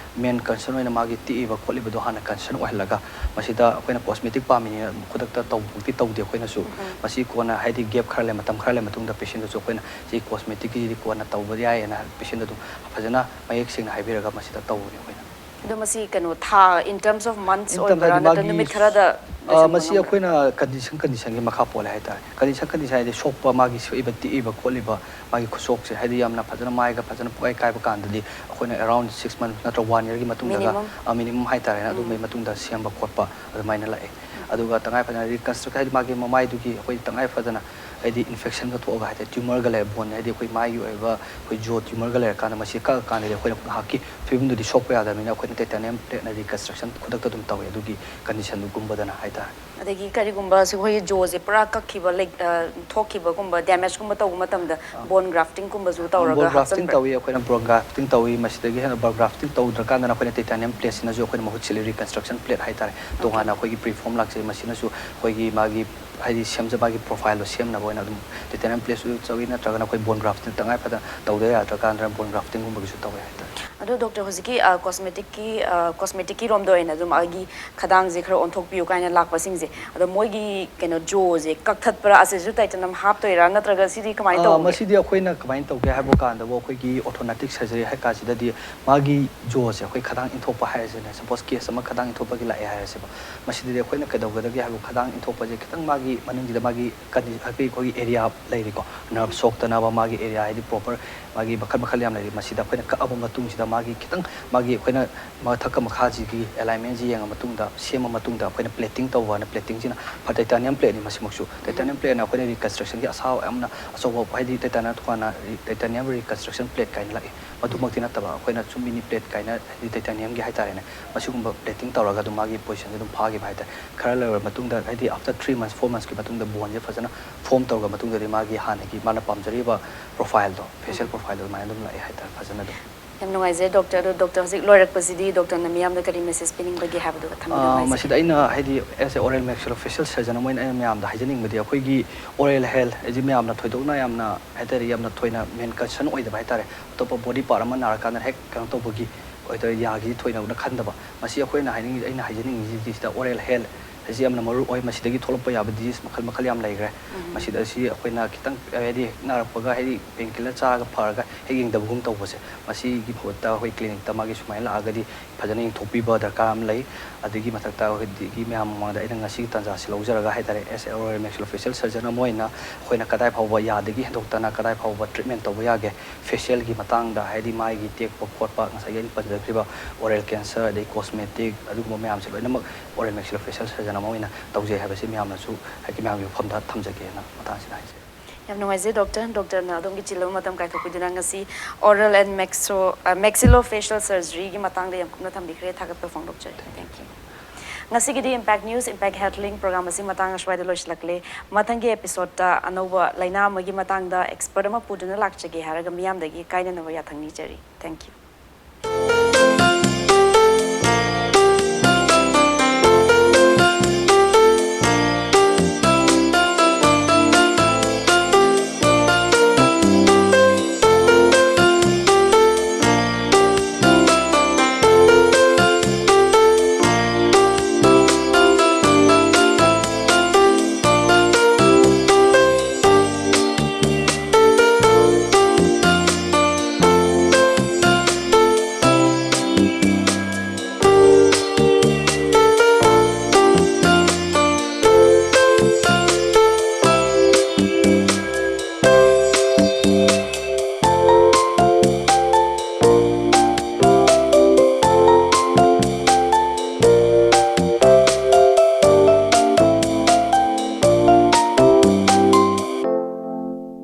main concern ꯑꯣꯏꯅ ꯃꯥꯒꯤ ꯇꯦꯛꯏꯕ ꯈꯣꯠꯂꯤꯕꯗꯣ ꯍꯥꯟꯅ concern ꯑꯣꯏꯍꯜꯂꯒ ꯃꯁꯤꯗ ꯑꯩꯈꯣꯏꯅ cosmetic ꯄꯥꯝꯃꯤꯅ ꯈꯨꯗꯛꯇ ꯇꯧꯕꯃꯛꯇꯤ ꯇꯧꯗꯦ ꯑꯩꯈꯣꯏꯅꯁꯨ꯫ ꯃꯁꯤ ꯀꯣꯟꯅ ꯍꯥꯏꯗꯤ gap ꯈꯔ ꯂꯩ, ꯃꯇꯝ ꯈꯔ ꯂꯩ ꯃꯇꯨꯡꯗ patient ꯗꯁꯨ ꯑꯩꯈꯣꯏꯅ ꯁꯤ cosmetic ꯀꯤꯁꯤꯗꯤ ꯀꯣꯟꯅ ꯇꯧꯕ ꯌꯥꯏꯌꯦꯅ patient ꯑꯗꯨꯝ ꯐꯖꯅ ꯃꯌꯦꯛ ꯁꯦꯡꯅ ꯍꯥꯏꯕꯤꯔꯒ ꯃꯁꯤꯗ ꯇꯧꯕꯅꯤ ꯑꯩꯈꯣꯏꯅ꯫ ꯑꯗꯣ ꯃꯁꯤ ꯀꯩꯅꯣ ꯊꯥ, in terms of months In terms of ꯑꯣꯏꯕ꯭ꯔꯥ ꯅꯠꯇ꯭ꯔꯒ ꯃꯥꯒꯤ ꯅꯨꯃꯤꯠ ꯈꯔꯗ ꯑ, ꯃꯁꯤ ꯑꯩꯈꯣꯏꯅ condition conditionꯒꯤ ꯃꯈꯥ ꯄꯣꯜꯂꯦ ꯍꯥꯏꯇꯥꯔꯦ꯫ Condition condition ꯍꯥꯏꯗꯤ ꯁꯣꯛꯄ, ꯃꯥꯒꯤ ꯁꯣꯛꯏꯕ ꯇꯦꯛꯏꯕ ꯈꯣꯠꯂꯤꯕ, ꯃꯥꯒꯤ ꯈꯨꯁꯣꯛꯁꯦ ꯍꯥꯏꯗꯤ ꯌꯥꯝꯅ ꯐꯖꯅ ꯃꯥꯏꯒ ꯐꯖꯅ ꯄꯨꯡꯀꯥꯏ ꯀꯥꯏꯕ ꯀꯥꯟꯗꯗꯤ ꯑꯩꯈꯣꯏꯅ around six months ꯅꯠꯇ꯭ꯔꯒ one yearꯒꯤ ꯃꯇꯨꯡꯗꯒ, minimum꯫ ꯑ, minimum ꯍꯥꯏꯇꯥꯔꯦꯅꯦ, ꯎꯝ꯫ ꯑꯗꯨꯝꯕꯒꯤ ꯃꯇꯨꯡꯗ ꯁꯦꯝꯕ ꯈꯣꯠꯄ ꯑꯗꯨꯃꯥꯏꯅ ꯂꯥꯛꯑꯦ꯫ ꯎꯝ꯫ ꯑꯗꯨꯒ ꯇꯉꯥꯏ ꯐꯗꯅ reconstruct ꯍꯥꯏꯗꯤ ꯃꯥꯒꯤ ꯃꯃꯥꯏꯗꯨꯒꯤ ꯑꯩꯈꯣꯏ ꯇꯉꯥꯏ ꯐꯗꯅ ꯍꯥꯏꯗꯤ infectionꯒ ꯊꯣꯛꯑꯒ ꯍꯥꯏꯇꯥꯔꯦ, tumorꯒ ꯂꯩꯔ bone ꯍꯥꯏꯗꯤ ꯑꯩꯈꯣꯏ ꯃꯥꯏꯒꯤ ꯑꯣꯏꯕ ꯑꯩꯈꯣꯏ jaw tumorꯒ ꯂꯩꯔꯀꯥꯟꯗ ꯃꯁꯤ ꯀꯛꯑꯀꯥꯟꯗꯗꯤ ꯑꯩꯈꯣꯏꯅ ꯉꯥꯏꯍꯥꯛꯀꯤ ꯐꯤꯕꯝꯗꯨꯗꯤ ꯁꯣꯛꯄ ꯌꯥꯗꯕꯅꯤꯅ ꯑꯩꯈꯣꯏꯅ titanium plateꯅ reconstruction ꯈꯨꯗꯛꯇ ꯑꯗꯨꯝ ꯇꯧꯋꯦ ꯑꯗꯨꯒꯤ conditionꯗꯨꯒꯨꯝꯕꯗꯅ ꯍꯥꯏꯇꯥꯔꯦ꯫ ꯑꯗꯒꯤ ꯀꯔꯤꯒꯨꯝꯕ ꯁꯤ ꯑꯩꯈꯣꯏꯒꯤ jawꯁꯦ ꯄꯨꯔꯥ ꯀꯛꯈꯤꯕ, ꯂꯩ-, ꯑ, ꯊꯣꯛꯈꯤꯕꯒꯨꯝꯕ, damageꯀꯨꯝꯕ ꯇꯧꯕ ꯃꯇꯝꯗ ꯑꯥ꯫ Bone graftingꯀꯨꯝꯕꯁꯨ ꯑꯥ, ꯇꯧꯔꯒ bone grafting ꯍꯥꯞꯆꯤꯟꯕ꯭ꯔꯥ? ꯇꯧꯏ, ꯑꯩꯈꯣꯏꯅ bone grafting ꯇꯧꯏ꯫ ꯃꯁꯤꯗꯒꯤ ꯍꯦꯟꯅ bone grafting ꯇꯧꯗ꯭ꯔꯀꯥꯟꯗꯅ ꯑꯩꯈꯣꯏꯅ titanium plateꯁꯤꯅꯁꯨ ꯑꯩꯈꯣꯏꯅ ꯃꯍꯨꯠ ꯁꯤꯜꯂꯤ, reconstruction plate ꯍꯥꯏꯇꯥꯔꯦ꯫ Okay꯫ ꯇꯣꯉꯥꯟꯅ ꯑꯩꯈꯣꯏꯒꯤ preform ꯂꯥꯛꯆꯩ, ꯃꯁꯤꯅꯁꯨ ꯑꯩꯈꯣꯏꯒꯤ ꯃꯥꯒꯤ ꯍꯥꯏꯗꯤ ꯁꯦꯝꯖ-, ꯃꯥꯒꯤ profileꯗꯣ ꯁꯦꯝꯅꯕ ꯑꯣꯏꯅ ꯑꯗꯨꯝ titanium plateꯁꯨ ꯇꯧꯏ, ꯅꯠꯇ꯭ꯔꯒꯅ ꯑꯩꯈꯣꯏ bone grafting ꯇꯉꯥꯏ ꯐꯗꯅ ꯇꯧꯗ ꯌꯥꯗ꯭ꯔꯀꯥꯟꯗ bone graftingꯒꯨꯝꯕꯒꯤꯁꯨ ꯇꯧꯋꯦ ꯍꯥꯏꯇꯥꯔꯦ꯫ ꯑꯗꯣ doctor, ꯍꯧꯖꯤꯛꯀꯤ, ꯑ, cosmeticꯀꯤ, ꯑ, cosmeticꯀꯤ ꯔꯣꯝꯗ ꯑꯣꯏꯅ ꯑꯗꯨꯝ ꯑꯩꯒꯤ ꯈꯗꯥꯡꯁꯦ ꯈꯔ ꯑꯣꯟꯊꯣꯛꯄꯤꯌꯨ ꯀꯥꯏꯅ ꯂꯥꯛꯄꯁꯤꯡꯁꯦ, ꯑꯗꯣ ꯃꯣꯏꯒꯤ ꯀꯩꯅꯣ jawꯁꯦ ꯀꯛꯊꯠꯄ꯭ꯔꯥ? ꯑꯁꯤꯁꯨ titanium ꯍꯥꯞꯇꯣꯏꯔꯥ, ꯅꯠꯇ꯭ꯔꯒ ꯁꯤꯗꯤ ꯀꯃꯥꯏꯅ ꯑ, ꯇꯧꯕꯒꯦ? ꯃꯁꯤꯗꯤ ꯑꯩꯈꯣꯏꯅ ꯀꯃꯥꯏꯅ ꯇꯧꯒꯦ ꯍꯥꯏꯕ ꯀꯥꯟꯗꯕꯨ, ꯑꯩꯈꯣꯏꯒꯤ orthodontic surgery ꯍꯥꯏ ꯀꯥꯟꯁꯤꯗꯗꯤ ꯃꯥꯒꯤ jawꯁꯦ ꯑꯩꯈꯣꯏ ꯈꯗꯥꯡ ꯏꯟꯊꯣꯛꯄ ꯍꯥꯏꯔꯁꯤꯅꯦ, suppose case ꯑꯃ ꯈꯗꯥꯡ ꯏꯟꯊꯣꯛꯄꯒꯤ ꯂꯥꯛꯑꯦ ꯍꯥꯏꯔꯁꯦꯕ, ꯃꯁꯤꯗꯗꯤ ꯑꯩꯈꯣꯏꯅ ꯀꯩꯗꯧꯒꯗꯒꯦ ꯍꯥꯏꯕ, ꯈꯗꯥꯡ ꯏꯟꯊꯣꯛꯄꯁꯦ ꯈꯤꯇꯪ ꯃꯥꯒꯤ ꯃꯅꯨꯡꯁꯤꯗ ꯃꯥꯒꯤ ꯀꯟꯗꯤ-, ꯍꯥꯏꯗꯤ ꯑꯩꯈꯣꯏꯒꯤ area ꯂꯩꯔꯤꯀꯣ, nerve ꯁꯣꯛꯇꯅꯕ ꯃꯥꯒꯤ area ꯍꯥꯏꯗꯤ proper ꯃꯥꯒꯤ ꯃꯈꯜ ꯃꯈꯜ ꯌꯥꯝ ꯂꯩꯔꯤ꯫ ꯃꯁꯤꯗ ꯑꯩꯈꯣꯏꯅ ꯀꯛꯑꯕ ꯃꯇꯨꯡꯁꯤꯗ ꯃꯥꯒꯤ ꯈꯤꯇꯪ ꯃꯥꯒꯤ ꯑꯩꯈꯣꯏꯅ ꯃꯊꯛꯀ ꯃꯈꯥꯁꯤꯒꯤ alignmentꯁꯤ ꯌꯦꯡꯉ ꯃꯇꯨꯡꯗ, ꯁꯦꯝꯃ ꯃꯇꯨꯡꯗ ꯑꯩꯈꯣꯏꯅ plating ꯇꯧꯕ ꯍꯥꯏꯅ, platingꯁꯤꯅ titanium plateꯅꯤ꯫ ꯃꯁꯤꯃꯛꯁꯨ titanium plateꯅ ꯑꯩꯈꯣꯏꯅ reconstructionꯒꯤ ꯑꯁꯥ-, ꯌꯥꯝꯅ ꯑꯆꯧꯕ, ꯍꯥꯏꯗꯤ titanium ꯇꯣꯉꯥꯟꯅ ꯇꯤ-, titanium reconstruction plate ꯀꯥꯏꯅ ꯂꯥꯛꯏ꯫ ꯃꯗꯨꯃꯛꯇꯤ ꯅꯠꯇꯕ, ꯑꯩꯈꯣꯏꯅ ꯁꯨꯝ mini plate ꯀꯥꯏꯅ, ꯍꯥꯏꯗꯤ titaniumꯒꯤ ꯍꯥꯏꯇꯥꯔꯦꯅꯦ, ꯃꯁꯤꯒꯨꯝꯕ plating ꯇꯧꯔꯒ ꯑꯗꯨꯝ ꯃꯥꯒꯤ positionꯁꯦ ꯑꯗꯨꯝ ꯐꯥꯈꯤꯕ ꯍꯥꯏꯇꯥꯔꯦ꯫ ꯈꯔ ꯂꯩꯔꯕ ꯃꯇꯨꯡꯗ, ꯍꯥꯏꯗꯤ after three months, four monthsꯀꯤ ꯃꯇꯨꯡꯗ boneꯁꯦ ꯐꯖꯅ form ꯇꯧꯔꯕ ꯃꯇꯨꯡꯗꯗꯤ ꯃꯥꯒꯤ ꯍꯥꯟꯅꯒꯤ ꯃꯥꯅ ꯄꯥꯝꯖꯔꯤꯕ profileꯗꯣ, facial profileꯗꯣ ꯑꯗꯨꯃꯥꯏꯅ ꯑꯗꯨꯝ ꯂꯥꯛꯑꯦ ꯍꯥꯏꯇꯥꯔꯦ, ꯐꯖꯅ ꯑꯗꯨꯝ꯫ ꯌꯥꯝ ꯅꯨꯡꯉꯥꯏꯖꯔꯦ doctor꯫ ꯑꯗꯣ doctor, ꯍꯧꯖꯤꯛ ꯂꯣꯏꯔꯛꯄꯁꯤꯗꯤ doctorꯅ ꯃꯤꯌꯥꯝꯗ ꯀꯔꯤ message ꯄꯤꯅꯤꯡꯕꯒꯦ ꯍꯥꯏꯕꯗꯨꯒ ꯊꯝꯕꯤꯔꯝꯃꯣ ꯑꯥ, ꯍꯥꯏꯖꯒꯦ꯫ ꯃꯁꯤꯗ ꯑꯩꯅ ꯍꯥꯏꯗꯤ as a oral maxillofacial surgeon ꯑꯃ ꯑꯣꯏꯅ ꯑꯩꯅ ꯃꯌꯥꯝꯗ ꯍꯥꯏꯖꯅꯤꯡꯕꯗꯤ, ꯑꯩꯈꯣꯏꯒꯤ oral health ꯍꯥꯏꯁꯤ ꯃꯌꯥꯝꯅ ꯊꯣꯏꯗꯣꯛꯅ ꯌꯥꯝꯅ ꯍꯥꯏꯇꯥꯔꯦ, ꯌꯥꯝꯅ ꯊꯣꯏꯅ main concern ꯑꯣꯏꯗꯕ ꯍꯥꯏꯇꯥꯔꯦ꯫ ꯑꯇꯣꯞꯄ body part ꯑꯃ ꯅꯥꯔꯀꯥꯟꯗ ꯍꯦꯛ ꯀꯩꯅꯣ ꯇꯧꯕꯒꯤ ꯑꯣꯏꯗꯣꯏ ꯌꯥꯒꯤ ꯊꯣꯏꯅ ꯈꯟꯗꯕ꯫ ꯃꯁꯤ ꯑꯩꯈꯣꯏꯅ ꯍꯥꯏꯅꯤꯡꯉꯤ, ꯑꯩꯅ ꯍꯥꯏꯖꯅꯤꯡꯉꯤꯁꯤꯗꯤ ꯁꯤꯗ oral health ꯁꯤ ꯌꯥꯝꯅ ꯃꯔꯨ ꯑꯣꯏ꯫ ꯃꯁꯤꯗꯒꯤ ꯊꯣꯛꯂꯛꯄ ꯌꯥꯕ ꯗꯤꯖꯤꯁ ꯃꯈꯜ ꯃꯈꯜ ꯌꯥꯝ ꯂꯩꯈ꯭ꯔꯦ꯫ ꯃꯁꯤꯗ ꯑꯁꯤ ꯑꯩꯈꯣꯏꯅ ꯈꯤꯇꯪ ꯍꯥꯏꯗꯤ ꯅꯥꯔꯛꯄꯒ ꯍꯥꯏꯗꯤ ꯄꯦꯟ ꯀꯤꯂꯔ ꯆꯥꯔꯒ ꯐꯔꯒ ꯍꯦꯛ ꯌꯦꯡꯗꯕꯒꯨꯝ ꯇꯧꯕꯁꯦ, ꯃꯁꯤꯒꯤ ꯃꯍꯨꯠꯇ ꯑꯩꯈꯣꯏ ꯀ꯭ꯂꯤꯅꯤꯛꯇ ꯃꯥꯒꯤ ꯁꯨꯃꯥꯏꯅ ꯂꯥꯛꯑꯒꯗꯤ ꯐꯖꯅ ꯌꯦꯡꯊꯣꯛꯄꯤꯕ ꯗꯔꯀꯥꯔ ꯑꯃ ꯂꯩ꯫ ꯑꯗꯨꯒꯤ ꯃꯊꯛꯇ ꯍꯧꯖꯤꯛꯀꯤ ꯃꯌꯥꯝ ꯃꯃꯥꯡꯗ ꯑꯩꯅ ꯉꯁꯤꯒꯤ ꯇꯥꯟꯖꯥꯁꯤ ꯂꯧꯖꯔꯒ ꯍꯥꯏꯇꯥꯔꯦ, as a oral maxillofacial surgeon ꯑꯃ ꯑꯣꯏꯅ ꯑꯩꯈꯣꯏꯅ ꯀꯗꯥꯏ ꯐꯥꯎꯕ ꯌꯥꯗꯒꯤ ꯍꯦꯟꯗꯣꯛꯇꯅ ꯀꯗꯥꯏ ꯐꯥꯎꯕ ꯇ꯭ꯔꯤꯠꯃꯦꯟ ꯇꯧꯕ ꯌꯥꯒꯦ, ꯐꯦꯁꯤꯌꯦꯜꯒꯤ ꯃꯇꯥꯡꯗ ꯍꯥꯏꯗꯤ ꯃꯥꯏꯒꯤ ꯇꯦꯛꯄ ꯈꯣꯠꯄ, ꯉꯁꯥꯏꯒꯤ ꯑꯩꯅ ꯄꯟꯖꯈ꯭ꯔꯤꯕ ꯑꯣꯔꯦꯜ ꯀꯦꯟꯁꯔ, ꯑꯗꯩ ꯀꯣꯁꯃꯦꯇꯤꯛ, ꯑꯗꯨꯒꯨꯝꯕ ꯃꯌꯥꯝꯁꯦ ꯂꯣꯏꯅꯃꯛ oral maxillofacial surgeon ꯑꯃ ꯑꯣꯏꯅ ꯇꯧꯖꯩ ꯍꯥꯏꯕꯁꯤ ꯃꯌꯥꯝꯅꯁꯨ ꯍꯥꯏꯗꯤ ꯃꯌꯥꯝꯒꯤ ꯃꯐꯝꯗ ꯊꯝꯖꯒꯦꯅ ꯃꯇꯥꯡꯁꯤꯗ ꯍꯥꯏꯖꯩ꯫ ꯌꯥꯝ ꯅꯨꯡꯉꯥꯏꯖꯩ ꯗꯣꯛꯇꯔ, ꯗꯣꯛꯇꯔꯅ ꯑꯗꯣꯝꯒꯤ ꯆꯤꯜꯂꯕ ꯃꯇꯝ ꯀꯥꯏꯊꯣꯛꯄꯤꯗꯨꯅ ꯉꯁꯤ oral and maxo maxillofacial surgeryꯒꯤ ꯃꯇꯥꯡꯗ ꯌꯥꯝ ꯀꯨꯞꯅ ꯊꯝꯕꯤꯈ꯭ꯔꯦ꯫ ꯊꯥꯒꯠꯄ ꯐꯣꯡꯗꯣꯛꯆꯔꯤ꯫ Thank you. ꯉꯁꯤꯒꯤꯗꯤ Impact News, Impact Health Link program ꯑꯁꯤ ꯃꯇꯥꯡ ꯑꯁ꯭ꯋꯥꯏꯗ ꯂꯣꯏꯁꯤꯜꯂꯛꯂꯦ꯫ ꯃꯊꯪꯒꯤ episodeꯇ ꯑꯅꯧꯕ ꯂꯥꯏꯅꯥ ꯑꯃꯒꯤ ꯃꯇꯥꯡꯗ expert ꯑꯃ ꯄꯨꯗꯨꯅ ꯂꯥꯛꯆꯒꯦ ꯍꯥꯏꯔꯒ ꯃꯤꯌꯥꯝꯗꯒꯤ ꯀꯥꯏꯅꯅꯕ ꯌꯥꯊꯪ ꯅꯤꯖꯔꯤ꯫ Thank you.